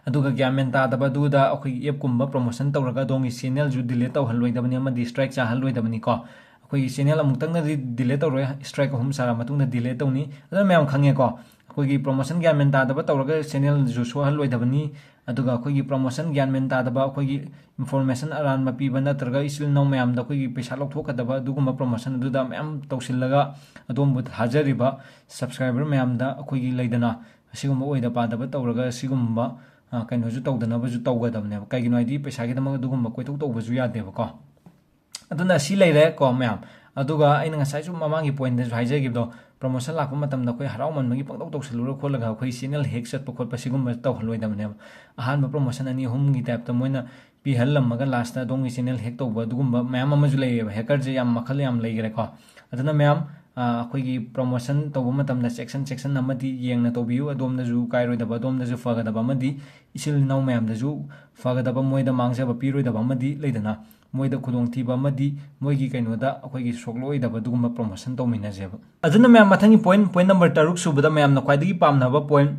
ꯑꯗꯨꯒ ꯒ꯭ꯌꯥꯟ ꯃꯦꯟ ꯇꯥꯗꯕ ꯑꯗꯨꯗ ꯑꯩꯈꯣꯏꯒꯤ ꯑꯦꯞꯀꯨꯝꯕ ꯄ꯭ꯔꯣꯃꯣꯁꯟ ꯇꯧꯔꯒ ꯑꯗꯣꯝꯒꯤ ꯆꯦꯅꯦꯜꯁꯨ ꯗꯤꯂꯤꯠ ꯇꯧꯍꯜꯂꯣꯏꯗꯕꯅꯤ ꯑꯃꯗꯤ ꯁ꯭ꯇ꯭ꯔꯥꯏꯛ ꯆꯥꯍꯜꯂꯣꯏꯗꯕꯅꯤꯀꯣ꯫ ꯑꯩꯈꯣꯏꯒꯤ ꯆꯦꯅꯦꯜ ꯑꯃꯨꯛꯇꯪꯗꯗꯤ ꯗꯤꯂꯤꯠ ꯇꯧꯔꯣꯏ, ꯁ꯭ꯇ꯭ꯔꯥꯏꯛ ꯑꯍꯨꯝ ꯆꯥꯔ ꯃꯇꯨꯡꯗ ꯗꯤꯂꯤꯠ ꯇꯧꯅꯤ꯫ ꯑꯗꯨꯅ ꯃꯌꯥꯝ ꯈꯪꯉꯦꯀꯣ, ꯑꯩꯈꯣꯏꯒꯤ ꯄ꯭ꯔꯣꯃꯣꯁꯟ ꯒ꯭ꯌꯥꯟ ꯃꯦꯟ ꯇꯥꯗꯕ ꯇꯧꯔꯒ ꯆꯦꯅꯦꯜꯁꯨ ꯁꯣꯛꯍꯜꯂꯣꯏꯗꯕꯅꯤ꯫ ꯑꯗꯨꯒ ꯑꯩꯈꯣꯏꯒꯤ ꯄ꯭ꯔꯣꯃꯣꯁꯟ ꯒ꯭ꯌꯥꯟ ꯃꯦꯟ ꯇꯥꯗꯕ, ꯑꯩꯈꯣꯏꯒꯤ ꯏꯟꯐꯣꯔꯃꯦꯁꯟ ꯑꯔꯥꯟꯕ ꯄꯤꯕ ꯅꯠꯇ꯭ꯔꯒ ꯏꯆꯤꯜ ꯏꯅꯥꯎ ꯃꯌꯥꯝꯗ ꯑꯩꯈꯣꯏꯒꯤ ꯄꯩꯁꯥ ꯂꯧꯊꯣꯛꯀꯗꯕ ꯑꯗꯨꯒꯨꯝꯕ ꯄ꯭ꯔꯣꯃꯣꯁꯟ ꯑꯗꯨꯗ ꯃꯌꯥꯝ ꯇꯧꯁꯤꯜꯂꯒ ꯑꯗꯣꯝꯕꯨ ꯊꯥꯖꯔꯤꯕ ꯁꯕꯁꯀ꯭ꯔꯥꯏꯕꯔ ꯃꯌꯥꯝꯗ ꯑꯩꯈꯣꯏꯒꯤ ꯂꯩꯗꯅ, ꯑꯁꯤꯒꯨꯝꯕ ꯑꯣꯏꯗ ꯄꯥꯗꯕ ꯇꯧꯔꯒ ꯑꯁꯤꯒꯨꯝꯕ, ꯑ, ꯀꯩꯅꯣꯁꯨ ꯇꯧꯗꯅꯕꯁꯨ ꯇꯧꯒꯗꯕꯅꯦꯕ꯫ ꯀꯩꯒꯤꯅꯣ ꯍꯥꯏꯗꯤ ꯄꯩꯁꯥꯒꯤꯗꯃꯛ ꯑꯗꯨꯒꯨꯝꯕ ꯀꯣꯏꯊꯣꯛ ꯇꯧꯕꯁꯨ ꯌꯥꯗꯦꯕꯀꯣ꯫ ꯑꯗꯨꯅ ꯁꯤ ꯂꯩꯔꯦ ꯀꯣ ꯃꯌꯥꯝ꯫ ꯑꯗꯨꯒ ꯑꯩꯅ ꯉꯁꯥꯏꯁꯨ ꯃꯃꯥꯡꯒꯤ ꯄꯣꯏꯟꯗꯁꯨ ꯍꯥꯏꯖꯈꯤꯕꯗꯣ, ꯄ꯭ꯔꯣꯃꯣꯁꯟ ꯂꯥꯛꯄ ꯃꯇꯝꯗ ꯑꯩꯈꯣꯏ ꯍꯔꯥꯎꯃꯟꯕꯒꯤ ꯄꯪꯇꯧ ꯇꯧꯁꯜꯂꯨꯔ ꯈꯣꯠꯂꯒ ꯑꯩꯈꯣꯏ ꯆꯦꯅꯦꯜ ꯍꯦꯛ ꯆꯠꯄ ꯈꯣꯠꯄ ꯁꯤꯒꯨꯝꯕ ꯇꯧꯍꯜꯂꯣꯏꯗꯕꯅꯦꯕ꯫ ꯑꯍꯥꯟꯕ ꯄ꯭ꯔꯣꯃꯣꯁꯟ ꯑꯅꯤ ꯑꯍꯨꯝꯒꯤ ꯇꯥꯏꯞꯇ ꯃꯣꯏꯅ ꯄꯤꯍꯜꯂꯝꯃꯒ ꯂꯥꯁꯇ ꯑꯗꯣꯝꯒꯤ ꯆꯦꯅꯦꯜ ꯍꯦꯛ ꯇꯧꯕ ꯑꯗꯨꯒꯨꯝꯕ ꯃꯌꯥꯝ ꯑꯃꯁꯨ ꯂꯩꯌꯦꯕ꯫ ꯍꯦꯀꯔꯁꯦ ꯌꯥꯝ ꯃꯈꯜ ꯌꯥꯝ ꯂꯩꯈ꯭ꯔꯦꯀꯣ꯫ ꯑꯗꯨꯅ ꯃꯌꯥꯝ, ꯑ, ꯑꯩꯈꯣꯏꯒꯤ ꯄ꯭ꯔꯣꯃꯣꯁꯟ ꯇꯧꯕ ꯃꯇꯝꯗ ꯆꯦꯛꯁꯟ ꯆꯦꯛꯁꯟ ꯑꯃꯗꯤ ꯌꯦꯡꯅ ꯇꯧꯕꯤꯌꯨ꯫ ꯑꯗꯣꯝꯗꯁꯨ ꯀꯥꯏꯔꯣꯏꯗꯕ, ꯑꯗꯣꯝꯗꯁꯨ ꯐꯒꯗꯕ ꯑꯃꯗꯤ ꯏꯆꯤꯜ ꯏꯅꯥꯎ ꯃꯌꯥꯝꯗꯁꯨ ꯐꯒꯗꯕ, ꯃꯣꯏꯗ ꯃꯥꯡꯖꯕ ꯄꯤꯔꯣꯏꯗꯕ ꯑꯃꯗꯤ ꯂꯩꯗꯅ, ꯃꯣꯏꯗ ꯈꯨꯗꯣꯡꯊꯤꯕ ꯑꯃꯗꯤ ꯃꯣꯏꯒꯤ ꯀꯩꯅꯣꯗ ꯑꯩꯈꯣꯏꯒꯤ ꯁꯣꯛꯂꯛꯑꯣꯏꯗꯕ ꯑꯗꯨꯒꯨꯝꯕ ꯄ꯭ꯔꯣꯃꯣꯁꯟ ꯇꯧꯃꯤꯟꯅꯁꯦꯕ꯫ ꯑꯗꯨꯅ ꯃꯌꯥꯝ, ꯃꯊꯪꯒꯤ ꯄꯣꯏꯟ, ꯄꯣꯏꯟ ꯅꯝꯕꯔ ꯇꯔꯨꯛ ꯁꯨꯕꯗ ꯃꯌꯥꯝꯅ ꯈ꯭ꯋꯥꯏꯗꯒꯤ ꯄꯥꯝꯅꯕ ꯄꯣꯏꯟ,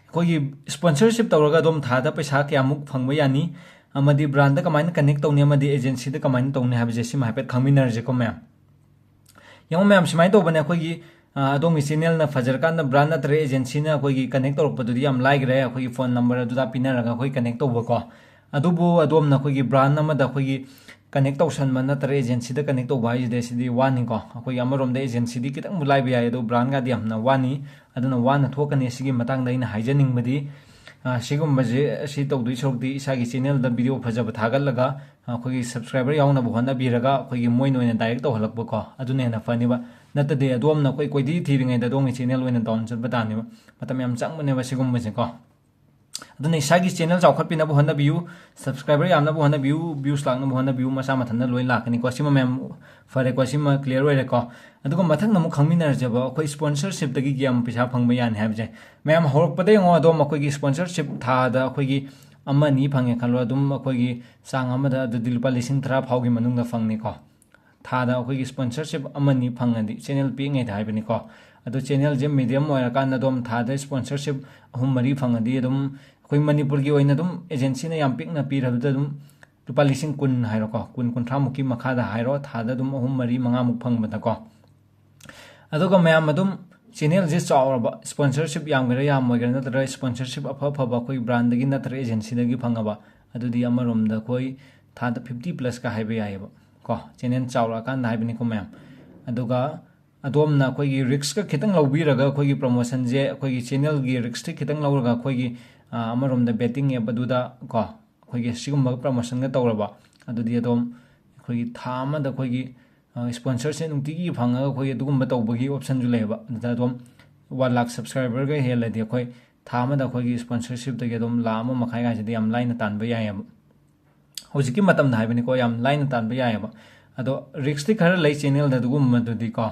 ꯑꯩꯈꯣꯏꯒꯤ ꯁ꯭ꯄꯣꯟꯁꯔꯁꯤꯞ ꯇꯧꯔꯒ ꯑꯗꯣꯝ ꯊꯥꯗ ꯄꯩꯁꯥ ꯀꯌꯥꯃꯨꯛ ꯐꯪꯕ ꯌꯥꯅꯤ, ꯑꯃꯗꯤ ꯕ꯭ꯔꯥꯟꯗ ꯀꯃꯥꯏꯅ ꯀꯅꯦꯛ ꯇꯧꯅꯤ, ꯑꯃꯗꯤ ꯑꯦꯖꯦꯟꯁꯤꯗ ꯀꯃꯥꯏꯅ ꯇꯧꯅꯤ ꯍꯥꯏꯕꯁꯦ ꯁꯤꯃ ꯍꯥꯏꯐꯦꯠ ꯈꯪꯃꯤꯟꯅꯔꯁꯦꯀꯣ ꯃꯌꯥꯝ꯫ ꯌꯦꯡꯉꯣ ꯃꯌꯥꯝ, ꯁꯨꯃꯥꯏꯅ ꯇꯧꯕꯅꯦ, ꯑꯩꯈꯣꯏꯒꯤ, ꯑ, ꯑꯗꯣꯝꯒꯤ ꯆꯦꯅꯦꯜꯅ ꯐꯖꯔꯀꯥꯟꯗ ꯕ꯭ꯔꯥꯟ ꯅꯠꯇ꯭ꯔꯒ ꯑꯦꯖꯦꯟꯁꯤꯅ ꯑꯩꯈꯣꯏꯒꯤ ꯀꯅꯦꯛ ꯇꯧꯔꯛꯄꯗꯨꯗꯤ ꯌꯥꯝ ꯂꯥꯏꯈ꯭ꯔꯦ, ꯑꯩꯈꯣꯏꯒꯤ ꯐꯣꯟ ꯅꯝꯕꯔ ꯑꯗꯨꯗ ꯄꯤꯅꯔꯒ ꯑꯩꯈꯣꯏ ꯀꯅꯦꯛ ꯇꯧꯕꯀꯣ꯫ ꯑꯗꯨꯕꯨ ꯑꯗꯣꯝꯅ ꯑꯩꯈꯣꯏꯒꯤ ꯕ꯭ꯔꯥꯟ ꯑꯃꯗ ꯑꯩꯈꯣꯏꯒꯤ ꯀꯅꯦꯛ ꯇꯧꯁꯟꯕ ꯅꯠꯇ꯭ꯔꯒ ꯑꯦꯖꯦꯟꯁꯤꯗ ꯀꯅꯦꯛ ꯇꯧꯕ ꯍꯥꯏꯁꯤꯗꯤ ꯁꯤꯗꯤ ꯋꯥꯅꯤꯀꯣ꯫ ꯑꯩꯈꯣꯏꯒꯤ ꯑꯃꯔꯣꯝꯗ ꯑꯦꯖꯦꯟꯁꯤꯗꯤ ꯈꯤꯇꯪꯕꯨ ꯂꯥꯏꯕ ꯌꯥꯏ, ꯑꯗꯣ ꯕ꯭ꯔꯥꯟꯒꯗꯤ ꯌꯥꯝꯅ ꯋꯥꯅꯤ꯫ ꯑꯗꯨꯅ ꯋꯥꯅ ꯊꯣꯛꯀꯅꯤ꯫ ꯁꯤꯒꯤ ꯃꯇꯥꯡꯗ ꯑꯩꯅ ꯍꯥꯏꯖꯅꯤꯡꯕꯗꯤ, ꯑ, ꯁꯤꯒꯨꯝꯕꯁꯦ, ꯁꯤ ꯇꯧꯗꯣꯏ ꯁꯔꯨꯛꯇꯤ ꯏꯁꯥꯒꯤ ꯆꯦꯅꯦꯜꯗ ꯚꯤꯗꯤꯑꯣ ꯐꯖꯕ ꯊꯥꯒꯠꯂꯒ, ꯑ, ꯑꯩꯈꯣꯏꯒꯤ ꯁꯕꯁꯀ꯭ꯔꯥꯏꯕꯔ ꯌꯥꯎꯅꯕ ꯍꯣꯠꯅꯕꯤꯔꯒ ꯑꯩꯈꯣꯏꯒꯤ ꯃꯣꯏꯅ ꯑꯣꯏꯅ ꯗꯥꯏꯔꯦꯛ ꯇꯧꯍꯜꯂꯛꯄꯀꯣ, ꯑꯗꯨꯅ ꯍꯦꯟꯅ ꯐꯅꯤꯕ꯫ ꯅꯠꯇꯗꯤ ꯑꯗꯣꯝꯅ ꯑꯩꯈꯣꯏ ꯀꯣꯏꯊꯤ ꯊꯤꯔꯤꯉꯩꯗ ꯑꯗꯣꯝꯒꯤ ꯆꯦꯅꯦꯜ ꯑꯣꯏꯅ ꯗꯥꯎꯟ ꯆꯠꯄ ꯇꯥꯅꯦꯕ꯫ ꯃꯇꯝ ꯌꯥꯝ ꯆꯪꯕꯅꯦꯕ ꯁꯤꯒꯨꯝꯕꯁꯦꯀꯣ꯫ ꯑꯗꯨꯅ ꯏꯁꯥꯒꯤ ꯆꯦꯅꯦꯜ ꯆꯥꯎꯈꯠꯄꯤꯅꯕ ꯍꯣꯠꯅꯕꯤꯌꯨ, ꯁꯕꯁꯀ꯭ꯔꯥꯏꯕꯔ ꯌꯥꯝꯅꯕ ꯍꯣꯠꯅꯕꯤꯌꯨ, ꯚ꯭ꯌꯨꯁ ꯂꯥꯛꯅꯕ ꯍꯣꯠꯅꯕꯤꯌꯨ, ꯃꯁꯥ ꯃꯊꯟꯇ ꯂꯣꯏ ꯂꯥꯛꯀꯅꯤꯀꯣ꯫ ꯁꯤꯃ ꯃꯌꯥꯝ ꯐꯔꯦꯀꯣ, ꯁꯤꯃ ꯀ꯭ꯂꯤꯌꯥꯔ ꯑꯣꯏꯔꯦꯀꯣ꯫ ꯑꯗꯨꯒ ꯃꯊꯪꯗ ꯑꯃꯨꯛ ꯈꯪꯃꯤꯟꯅꯔꯁꯦꯕ, ꯑꯩꯈꯣꯏ ꯁ꯭ꯄꯣꯟꯁꯔꯁꯤꯞꯇꯒꯤ ꯀꯌꯥꯝ ꯄꯩꯁꯥ ꯐꯪꯕ ꯌꯥꯅꯤ ꯍꯥꯏꯕꯁꯦ꯫ ꯃꯌꯥꯝ ꯍꯧꯔꯛꯄꯗ ꯌꯦꯡꯉꯣ, ꯑꯗꯨꯝ ꯑꯩꯈꯣꯏꯒꯤ ꯁ꯭ꯄꯣꯟꯁꯔꯁꯤꯞ ꯊꯥꯗ ꯑꯩꯈꯣꯏꯒꯤ ꯑꯃ ꯑꯅꯤ ꯐꯪꯉꯦ ꯈꯜꯂꯣ, ꯑꯗꯨꯝ ꯑꯩꯈꯣꯏꯒꯤ ꯆꯥꯡ ꯑꯃꯗ ꯑꯗꯨꯗꯤ ꯂꯨꯄꯥ ꯂꯤꯁꯤꯡ ꯇꯔꯥ ꯐꯥꯎꯒꯤ ꯃꯅꯨꯡꯗ ꯐꯪꯅꯤꯀꯣ꯫ ꯊꯥꯗ ꯑꯩꯈꯣꯏꯒꯤ ꯁ꯭ꯄꯣꯟꯁꯔꯁꯤꯞ ꯑꯃꯅꯤ ꯐꯪꯉꯗꯤ, ꯆꯦꯅꯦꯜ ꯄꯤꯛꯏꯉꯩꯗ ꯍꯥꯏꯕꯅꯤꯀꯣ꯫ ꯑꯗꯣ ꯆꯦꯅꯦꯜꯁꯦ ꯃꯤꯗꯤꯌꯝ ꯑꯣꯏꯔꯀꯥꯟꯗ ꯑꯗꯨꯝ ꯊꯥꯗ ꯁ꯭ꯄꯣꯟꯁꯔꯁꯤꯞ ꯑꯍꯨꯝ ꯃꯔꯤ ꯐꯪꯉꯗꯤ ꯑꯗꯨꯝ ꯑꯩꯈꯣꯏ ꯃꯅꯤꯄꯨꯔꯒꯤ ꯑꯣꯏꯅ ꯑꯗꯨꯝ ꯑꯦꯖꯦꯟꯁꯤꯅ ꯌꯥꯝ ꯄꯤꯛꯅ ꯄꯤꯔꯕꯗ ꯑꯗꯨꯝ ꯂꯨꯄꯥ ꯂꯤꯁꯤꯡ ꯀꯨꯟ ꯍꯥꯏꯔꯣꯀꯣ, ꯀꯨꯟ, ꯀꯨꯟꯊ꯭ꯔꯥꯃꯨꯛꯀꯤ ꯃꯈꯥꯗ ꯍꯥꯏꯔꯣ, ꯊꯥꯗ ꯑꯗꯨꯝ ꯑꯍꯨꯝ ꯃꯔꯤ ꯃꯉꯥꯃꯨꯛ ꯐꯪꯕꯗꯀꯣ꯫ ꯑꯗꯨꯒ ꯃꯌꯥꯝ ꯑꯗꯨꯝ ꯆꯦꯅꯦꯜꯁꯦ ꯆꯥꯎꯔꯕ, ꯁ꯭ꯄꯣꯟꯁꯔꯁꯤꯞ ꯌꯥꯝꯒꯦꯔꯥ ꯌꯥꯝꯃꯣꯏꯒꯦꯔꯥ, ꯅꯠꯇ꯭ꯔꯒ ꯁ꯭ꯄꯣꯟꯁꯔꯁꯤꯞ ꯑꯐ ꯑꯐꯕ ꯑꯩꯈꯣꯏ ꯕ꯭ꯔꯥꯟꯗꯒꯤ ꯅꯠꯇ꯭ꯔꯒ ꯑꯦꯖꯦꯟꯁꯤꯗꯒꯤ ꯐꯪꯉꯕ, ꯑꯗꯨꯗꯤ ꯑꯃꯔꯣꯝꯗ ꯑꯩꯈꯣꯏ ꯊꯥꯗ ꯐꯤꯐꯇꯤ ꯄ꯭ꯂꯁꯀ ꯍꯥꯏꯕ ꯌꯥꯏꯑꯕ ꯀꯣ, ꯆꯦꯅꯦꯜ ꯆꯥꯎꯔꯛꯑꯀꯥꯟꯗ ꯍꯥꯏꯕꯅꯤꯀꯣ ꯃꯌꯥꯝ꯫ ꯑꯗꯨꯒ ꯑꯗꯣꯝꯅ ꯑꯩꯈꯣꯏꯒꯤ ꯔꯤꯛꯁꯀ ꯈꯤꯇꯪ ꯂꯧꯕꯤꯔꯒ, ꯑꯩꯈꯣꯏꯒꯤ ꯄ꯭ꯔꯣꯃꯣꯁꯟꯁꯦ, ꯑꯩꯈꯣꯏꯒꯤ ꯆꯦꯅꯦꯜꯒꯤ ꯔꯤꯛꯁꯇꯤ ꯈꯤꯇꯪ ꯂꯧꯔꯒ, ꯑꯩꯈꯣꯏꯒꯤ, ꯑ, ꯑꯃꯔꯣꯝꯗ ꯕꯦꯠꯇꯤꯡ ꯑꯦꯞ ꯑꯗꯨꯗ ꯀꯣ, ꯑꯩꯈꯣꯏꯒꯤ ꯁꯤꯒꯨꯝꯕ ꯄ꯭ꯔꯣꯃꯣꯁꯟꯒ ꯇꯧꯔꯕ, ꯑꯗꯨꯗꯤ ꯑꯗꯨꯝ ꯑꯩꯈꯣꯏꯒꯤ ꯊꯥ ꯑꯃꯗ ꯑꯩꯈꯣꯏꯒꯤ, ꯑ, ꯁ꯭ꯄꯣꯟꯁꯔꯁꯦ ꯅꯨꯡꯇꯤꯒꯤ ꯐꯪꯉꯒ ꯑꯩꯈꯣꯏꯒꯤ ꯑꯗꯨꯒꯨꯝꯕ ꯇꯧꯕꯒꯤ ꯑꯣꯞꯁꯟꯁꯨ ꯂꯩꯌꯦꯕ꯫ ꯑꯗꯨꯗ ꯑꯗꯨꯝ ꯋꯥꯟ ꯂꯥꯛ ꯁꯕꯁꯀ꯭ꯔꯥꯏꯕꯔꯒ ꯍꯦꯜꯂꯗꯤ ꯑꯩꯈꯣꯏ ꯊꯥ ꯑꯃꯗ ꯑꯩꯈꯣꯏꯒꯤ ꯁ꯭ꯄꯣꯟꯁꯔꯁꯤꯞꯇꯒꯤ ꯑꯗꯨꯝ ꯂꯥꯛ ꯑꯃ ꯃꯈꯥꯏꯒꯥꯏꯁꯤꯗꯤ ꯌꯥꯝ ꯂꯥꯏꯅ ꯇꯥꯟꯕ ꯌꯥꯏꯌꯦꯕ꯫ ꯍꯧꯖꯤꯛꯀꯤ ꯃꯇꯝꯗ ꯍꯥꯏꯕꯅꯤꯀꯣ, ꯌꯥꯝ ꯂꯥꯏꯅ ꯇꯥꯟꯕ ꯌꯥꯏꯌꯦꯕ꯫ ꯑꯗꯣ ꯔꯤꯛꯁꯇꯤ ꯈꯔ ꯂꯩ ꯆꯦꯅꯦꯜꯗ ꯑꯗꯨꯒꯨꯝꯕꯗꯨꯗꯤꯀꯣ꯫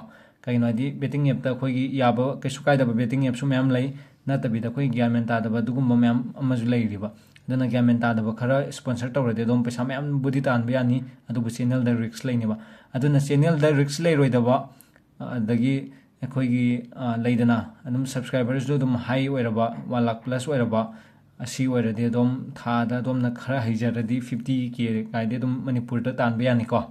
ꯀꯩꯒꯤꯅꯣ ꯍꯥꯏꯗꯤ ꯕꯦꯠꯇꯤꯡ ꯑꯦꯞꯇ ꯑꯩꯈꯣꯏꯒꯤ ꯌꯥꯕ ꯀꯩꯁꯨ ꯀꯥꯏꯗꯕ ꯕꯦꯠꯇꯤꯡ ꯑꯦꯞꯁꯨ ꯃꯌꯥꯝ ꯂꯩ, ꯅꯠꯇꯕꯤꯗ ꯑꯩꯈꯣꯏ ꯒ꯭ꯌꯥꯟ ꯃꯦꯟ ꯇꯥꯗꯕ ꯑꯗꯨꯒꯨꯝꯕ ꯃꯌꯥꯝ ꯑꯃꯁꯨ ꯂꯩꯔꯤꯕ꯫ ꯑꯗꯨꯅ ꯒ꯭ꯌꯥꯟ ꯃꯦꯟ ꯇꯥꯗꯕ ꯈꯔ ꯁ꯭ꯄꯣꯟꯁꯔ ꯇꯧꯔꯗꯤ ꯑꯗꯨꯝ ꯄꯩꯁꯥ ꯃꯌꯥꯝꯕꯨꯗꯤ ꯇꯥꯟꯕ ꯌꯥꯅꯤ, ꯑꯗꯨꯕꯨ ꯆꯦꯅꯦꯜꯗ ꯔꯤꯛꯁ ꯂꯩꯅꯦꯕ꯫ ꯑꯗꯨꯅ ꯆꯦꯅꯦꯜꯗ ꯔꯤꯛꯁ ꯂꯩꯔꯣꯏꯗꯕ, ꯑꯗꯒꯤ ꯑꯩꯈꯣꯏꯒꯤ, ꯑ, ꯂꯩꯗꯅ, ꯑꯗꯨꯝ ꯁꯕꯁꯀ꯭ꯔꯥꯏꯕꯔꯁꯨ ꯑꯗꯨꯝ ꯍꯥꯏ ꯑꯣꯏꯔꯕ, ꯋꯥꯟ ꯂꯥꯛ ꯄ꯭ꯂꯁ ꯑꯣꯏꯔꯕ, ꯑꯁꯤ ꯑꯣꯏꯔꯗꯤ ꯑꯗꯨꯝ ꯊꯥꯗ ꯑꯗꯣꯝꯅ ꯈꯔ ꯍꯩꯖꯔꯗꯤ ꯐꯤꯐꯇꯤ ꯀꯦ ꯀꯥꯏꯗꯤ ꯑꯗꯨꯝ ꯃꯅꯤꯄꯨꯔꯗ ꯇꯥꯟꯕ ꯌꯥꯅꯤꯀꯣ꯫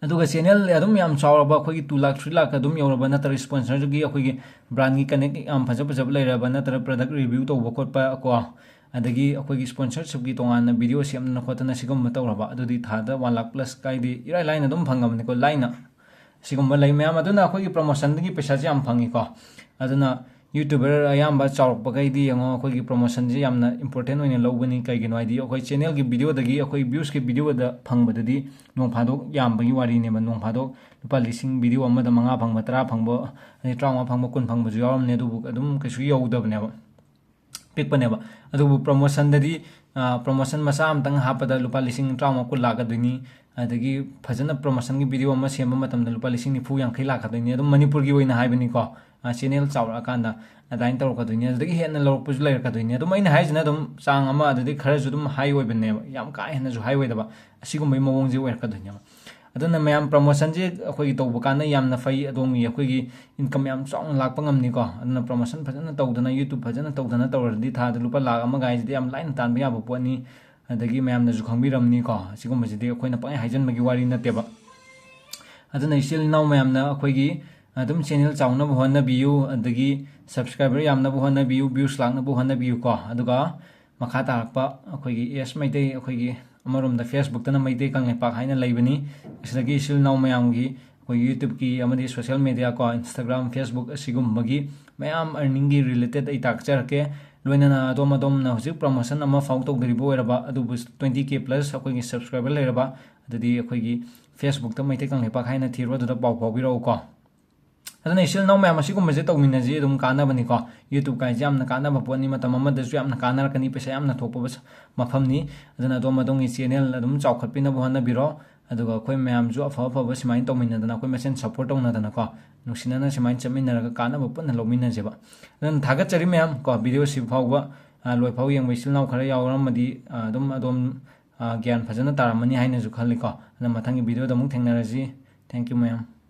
ꯑꯗꯨꯒ ꯆꯦꯅꯦꯜ ꯑꯗꯨꯝ ꯌꯥꯝ ꯆꯥꯎꯔꯕ, ꯑꯩꯈꯣꯏꯒꯤ ꯇꯨ ꯂꯥꯛ, ꯊ꯭ꯔꯤ ꯂꯥꯛ ꯑꯗꯨꯝ ꯌꯧꯔꯕ, ꯅꯠꯇ꯭ꯔꯒ ꯁ꯭ꯄꯣꯟꯁꯔꯒꯤ ꯑꯩꯈꯣꯏꯒꯤ ꯕ꯭ꯔꯥꯟꯒꯤ ꯀꯅꯦꯛ ꯌꯥꯝ ꯐꯖ ꯐꯖꯕ ꯂꯩꯔꯕ, ꯅꯠꯇ꯭ꯔꯒ ꯄ꯭ꯔꯗꯛ ꯔꯤꯚ꯭ꯌꯨ ꯇꯧꯕ ꯈꯣꯠꯄ ꯀꯣ, ꯑꯗꯒꯤ ꯑꯩꯈꯣꯏꯒꯤ ꯁ꯭ꯄꯣꯟꯁꯔꯁꯤꯞꯀꯤ ꯇꯣꯉꯥꯟꯅ ꯚꯤꯗꯤꯑꯣ ꯁꯦꯝꯗꯅ ꯈꯣꯠꯇꯅ ꯁꯤꯒꯨꯝꯕ ꯇꯧꯔꯕ, ꯑꯗꯨꯗꯤ ꯊꯥꯗ ꯋꯥꯟ ꯂꯥꯛ ꯄ꯭ꯂꯁ ꯀꯥꯏꯗꯤ ꯏꯔꯥꯏ ꯂꯥꯏꯅ ꯑꯗꯨꯝ ꯐꯪꯉꯕꯅꯤꯀꯣ, ꯂꯥꯏꯅ꯫ ꯁꯤꯒꯨꯝꯕ ꯂꯩ ꯃꯌꯥꯝ꯫ ꯑꯗꯨꯅ ꯑꯩꯈꯣꯏꯒꯤ ꯄ꯭ꯔꯣꯃꯣꯁꯟꯗꯒꯤ ꯄꯩꯁꯥꯁꯦ ꯌꯥꯝ ꯐꯪꯉꯤꯀꯣ꯫ ꯑꯗꯨꯅ ꯌꯨꯇ꯭ꯌꯨꯕꯔ ꯑꯌꯥꯝꯕ ꯆꯥꯎꯔꯛꯄꯈꯩꯗꯤ ꯌꯦꯡꯉꯣ, ꯑꯩꯈꯣꯏꯒꯤ ꯄ꯭ꯔꯣꯃꯣꯁꯟꯁꯦ ꯌꯥꯝꯅ ꯏꯝꯄꯣꯔꯇꯦꯟ ꯑꯣꯏꯅ ꯂꯧꯒꯅꯤ꯫ ꯀꯩꯒꯤꯅꯣ ꯍꯥꯏꯗꯤ ꯑꯩꯈꯣꯏ ꯆꯦꯅꯦꯜꯒꯤ ꯚꯤꯗꯤꯑꯣꯗꯒꯤ ꯑꯩꯈꯣꯏ ꯚ꯭ꯌꯨꯁꯀꯤ ꯚꯤꯗꯤꯑꯣꯗ ꯐꯪꯕꯗꯨꯗꯤ ꯅꯣꯡ ꯐꯥꯗꯣꯛ ꯌꯥꯝꯕꯒꯤ ꯋꯥꯔꯤꯅꯦꯕ꯫ ꯅꯣꯡ ꯐꯥꯗꯣꯛ ꯂꯨꯄꯥ ꯂꯤꯁꯤꯡ ꯚꯤꯗꯤꯑꯣ ꯑꯃꯗ ꯃꯉꯥ ꯐꯪꯕ, ꯇꯔꯥ ꯐꯪꯕ, ꯑꯗꯩ ꯇꯔꯥꯃꯉꯥ ꯐꯪꯕ, ꯀꯨꯟ ꯐꯪꯕꯁꯨ ꯌꯥꯎꯔꯝꯅꯤ, ꯑꯗꯨꯕꯨ ꯑꯗꯨꯝ ꯀꯩꯁꯨ ꯌꯧꯗꯕꯅꯦꯕ꯫ ꯄꯤꯛꯄꯅꯦꯕ꯫ ꯑꯗꯨꯕꯨ promotionꯗꯗꯤ, ꯑ, promotion ꯃꯆꯥ ꯑꯃꯇꯪ ꯍꯥꯞꯄꯗ ꯂꯨꯄꯥ ꯂꯤꯁꯤꯡ ꯇꯔꯥꯃꯉꯥ ꯀꯨꯟ ꯂꯥꯛꯀꯗꯣꯏꯅꯤ꯫ ꯑꯗꯒꯤ ꯐꯖꯅ promotionꯒꯤ video ꯑꯃ ꯁꯦꯝꯕ ꯃꯇꯝꯗ ꯂꯨꯄꯥ ꯂꯤꯁꯤꯡ ꯅꯤꯐꯨ ꯌꯥꯡꯈꯩ ꯂꯥꯛꯀꯗꯣꯏꯅꯤ꯫ ꯑꯗꯨꯝ ꯃꯅꯤꯄꯨꯔꯒꯤ ꯑꯣꯏꯅ ꯍꯥꯏꯕꯅꯤꯀꯣ꯫ ꯑ, channel ꯆꯥꯎꯔꯛꯑꯀꯥꯟꯗ ꯑꯗꯨꯃꯥꯏꯅ ꯇꯧꯔꯛꯀꯗꯣꯏꯅꯤ꯫ ꯑꯗꯨꯗꯒꯤ ꯍꯦꯟꯅ ꯂꯧꯔꯛꯄꯁꯨ ꯂꯩꯔꯛꯀꯗꯣꯏꯅꯤ꯫ ꯑꯗꯨꯝ ꯑꯩꯅ ꯍꯥꯏꯁꯤꯅ ꯑꯗꯨꯝ ꯆꯥꯡ ꯑꯃ, ꯑꯗꯨꯗꯒꯤ ꯈꯔꯁꯨ ꯑꯗꯨꯝ high ꯑꯣꯏꯕꯅꯦꯕ, ꯌꯥꯝ ꯀꯥ ꯍꯦꯟꯅꯁꯨ high ꯑꯣꯏꯗꯕ, ꯑꯁꯤꯒꯨꯝꯕꯒꯤ ꯃꯑꯣꯡꯁꯦ ꯑꯣꯏꯔꯛꯀꯗꯣꯏꯅꯦꯕ꯫ ꯑꯗꯨꯅ ꯃꯌꯥꯝ, promotionꯁꯦ ꯑꯩꯈꯣꯏꯒꯤ ꯇꯧꯕ ꯀꯥꯟꯗ ꯌꯥꯝꯅ ꯐꯩ, ꯑꯗꯣꯝꯒꯤ ꯑꯩꯈꯣꯏꯒꯤ income ꯌꯥꯝ ꯆꯥꯎꯅ ꯂꯥꯛꯄ ꯉꯝꯅꯤꯀꯣ꯫ ꯑꯗꯨꯅ promotion ꯐꯖꯅ ꯇꯧꯗꯅ, YouTube ꯐꯖꯅ ꯇꯧꯗꯅ ꯇꯧꯔꯗꯤ ꯊꯥꯗ ꯂꯨꯄꯥ ꯂꯥꯈ ꯑꯃꯒ ꯍꯥꯏꯁꯤꯗꯤ ꯌꯥꯝ ꯂꯥꯏꯅ ꯇꯥꯟꯕ ꯌꯥꯕ ꯄꯣꯠꯅꯤ꯫ ꯑꯗꯒꯤ ꯃꯌꯥꯝꯅꯁꯨ ꯈꯪꯕꯤꯔꯝꯅꯤꯀꯣ, ꯁꯤꯒꯨꯝꯕꯁꯤꯗꯤ ꯑꯩꯈꯣꯏꯅ ꯄꯪꯍꯥꯏ ꯍꯥꯏꯖꯟꯕꯒꯤ ꯋꯥꯔꯤ ꯅꯠꯇꯦꯕ꯫ ꯑꯗꯨꯅ ꯏꯆꯤꯜ ꯏꯅꯥꯎ ꯃꯌꯥꯝꯅ ꯑꯩꯈꯣꯏꯒꯤ ꯑꯗꯨꯝ channel ꯆꯥꯎꯅꯕ ꯍꯣꯠꯅꯕꯤꯌꯨ, ꯑꯗꯒꯤ subscriber ꯌꯥꯝꯅꯕ ꯍꯣꯠꯅꯕꯤꯌꯨ, views ꯂꯥꯛꯅꯕ ꯍꯣꯠꯅꯕꯤꯌꯨꯀꯣ꯫ ꯑꯗꯨꯒ ꯃꯈꯥ ꯇꯥꯔꯛꯄ ꯑꯩꯈꯣꯏꯒꯤ ꯑꯦꯁ ꯃꯩꯇꯩ, ꯑꯩꯈꯣꯏꯒꯤ ꯑꯃꯔꯣꯝꯗ Facebookꯇꯅ ꯃꯩꯇꯩ ꯀꯪꯂꯩꯄꯥꯛ ꯍꯥꯏꯅ ꯂꯩꯕꯅꯤ꯫ ꯑꯁꯤꯗꯒꯤ ꯏꯆꯤꯜ ꯏꯅꯥꯎ ꯃꯌꯥꯝꯒꯤ ꯑꯩꯈꯣꯏꯒꯤ YouTubeꯀꯤ ꯑꯃꯗꯤ social media ꯀꯣ, Instagram, Facebook ꯑꯁꯤꯒꯨꯝꯕꯒꯤ ꯃꯌꯥꯝ earningꯒꯤ related ꯑꯩ ꯇꯥꯛꯆꯔꯛꯀꯦ꯫ ꯂꯣꯏꯅꯅ ꯑꯗꯣꯝ ꯑꯗꯣꯝꯅ ꯍꯧꯖꯤꯛ promotion ꯑꯃ ꯐꯥꯎ ꯇꯧꯗ꯭ꯔꯤꯕ ꯑꯣꯏꯔꯕ, ꯑꯗꯨꯕꯨ twenty K plus ꯑꯩꯈꯣꯏꯒꯤ subscriber ꯂꯩꯔꯕ, ꯑꯗꯨꯗꯤ ꯑꯩꯈꯣꯏꯒꯤ Facebookꯇ ꯃꯩꯇꯩ ꯀꯪꯂꯩꯄꯥꯛ ꯍꯥꯏꯅ ꯊꯤꯔꯣ, ꯑꯗꯨꯗ ꯄꯥꯎ ꯐꯥꯎꯕꯤꯔꯛꯎꯀꯣ꯫ ꯑꯗꯨꯅ ꯏꯆꯤꯜ ꯏꯅꯥꯎ ꯃꯌꯥꯝ, ꯑꯁꯤꯒꯨꯝꯕꯁꯦ ꯇꯧꯃꯤꯟꯅꯁꯤ, ꯑꯗꯨꯝ ꯀꯥꯟꯅꯕꯅꯤꯀꯣ꯫ YouTubeꯀꯥꯏꯁꯦ ꯌꯥꯝꯅ ꯀꯥꯟꯅꯕ ꯄꯣꯠꯅꯤ, ꯃꯇꯝ ꯑꯃꯗꯁꯨ ꯌꯥꯝꯅ ꯀꯥꯟꯅꯔꯛꯀꯅꯤ, ꯄꯩꯁꯥ ꯌꯥꯝꯅ ꯊꯣꯛꯄ ꯃꯐꯝꯅꯤ꯫ ꯑꯗꯨꯅ ꯑꯗꯣꯝ ꯑꯗꯣꯝꯒꯤ channel ꯑꯗꯨꯝ ꯆꯥꯎꯈꯠꯄꯤꯅꯕ ꯍꯣꯠꯅꯕꯤꯔꯣ꯫ ꯑꯗꯨꯒ ꯑꯩꯈꯣꯏ ꯃꯌꯥꯝꯁꯨ ꯑꯐ ꯑꯐꯕ ꯁꯨꯃꯥꯏꯅ ꯇꯧꯃꯤꯟꯅꯗꯅ, ꯑꯩꯈꯣꯏ ꯃꯁꯦꯟ support ꯇꯧꯅꯗꯅꯀꯣ, ꯅꯨꯡꯁꯤꯅꯅ ꯁꯨꯃꯥꯏꯅ ꯆꯠꯃꯤꯟꯅꯔꯒ ꯀꯥꯟꯅꯕ ꯄꯨꯟꯅ ꯂꯧꯃꯤꯟꯅꯁꯦꯕ꯫ ꯑꯗꯨꯅ ꯊꯥꯒꯠꯆꯔꯤ ꯃꯌꯥꯝ ꯀꯣ, video ꯁꯤ ꯐꯥꯎꯕ, ꯑ, ꯂꯣꯏꯐꯥꯎ ꯌꯦꯡꯕ ꯏꯆꯤꯜ ꯏꯅꯥꯎ ꯈꯔ ꯌꯥꯎꯔꯝꯃꯗꯤ, ꯑ, ꯑꯗꯨꯝ ꯑꯗꯣꯝ, ꯑ, ꯒ꯭ꯌꯥꯟ ꯐꯖꯅ ꯇꯥꯔꯝꯃꯅꯤ ꯍꯥꯏꯅꯁꯨ ꯈꯜꯂꯤꯀꯣ꯫ ꯑꯗꯨꯅ ꯃꯊꯪꯒꯤ videoꯗ ꯑꯃꯨꯛ ꯊꯦꯡꯅꯔꯁꯤ꯫ Thank you ꯃꯌꯥꯝ꯫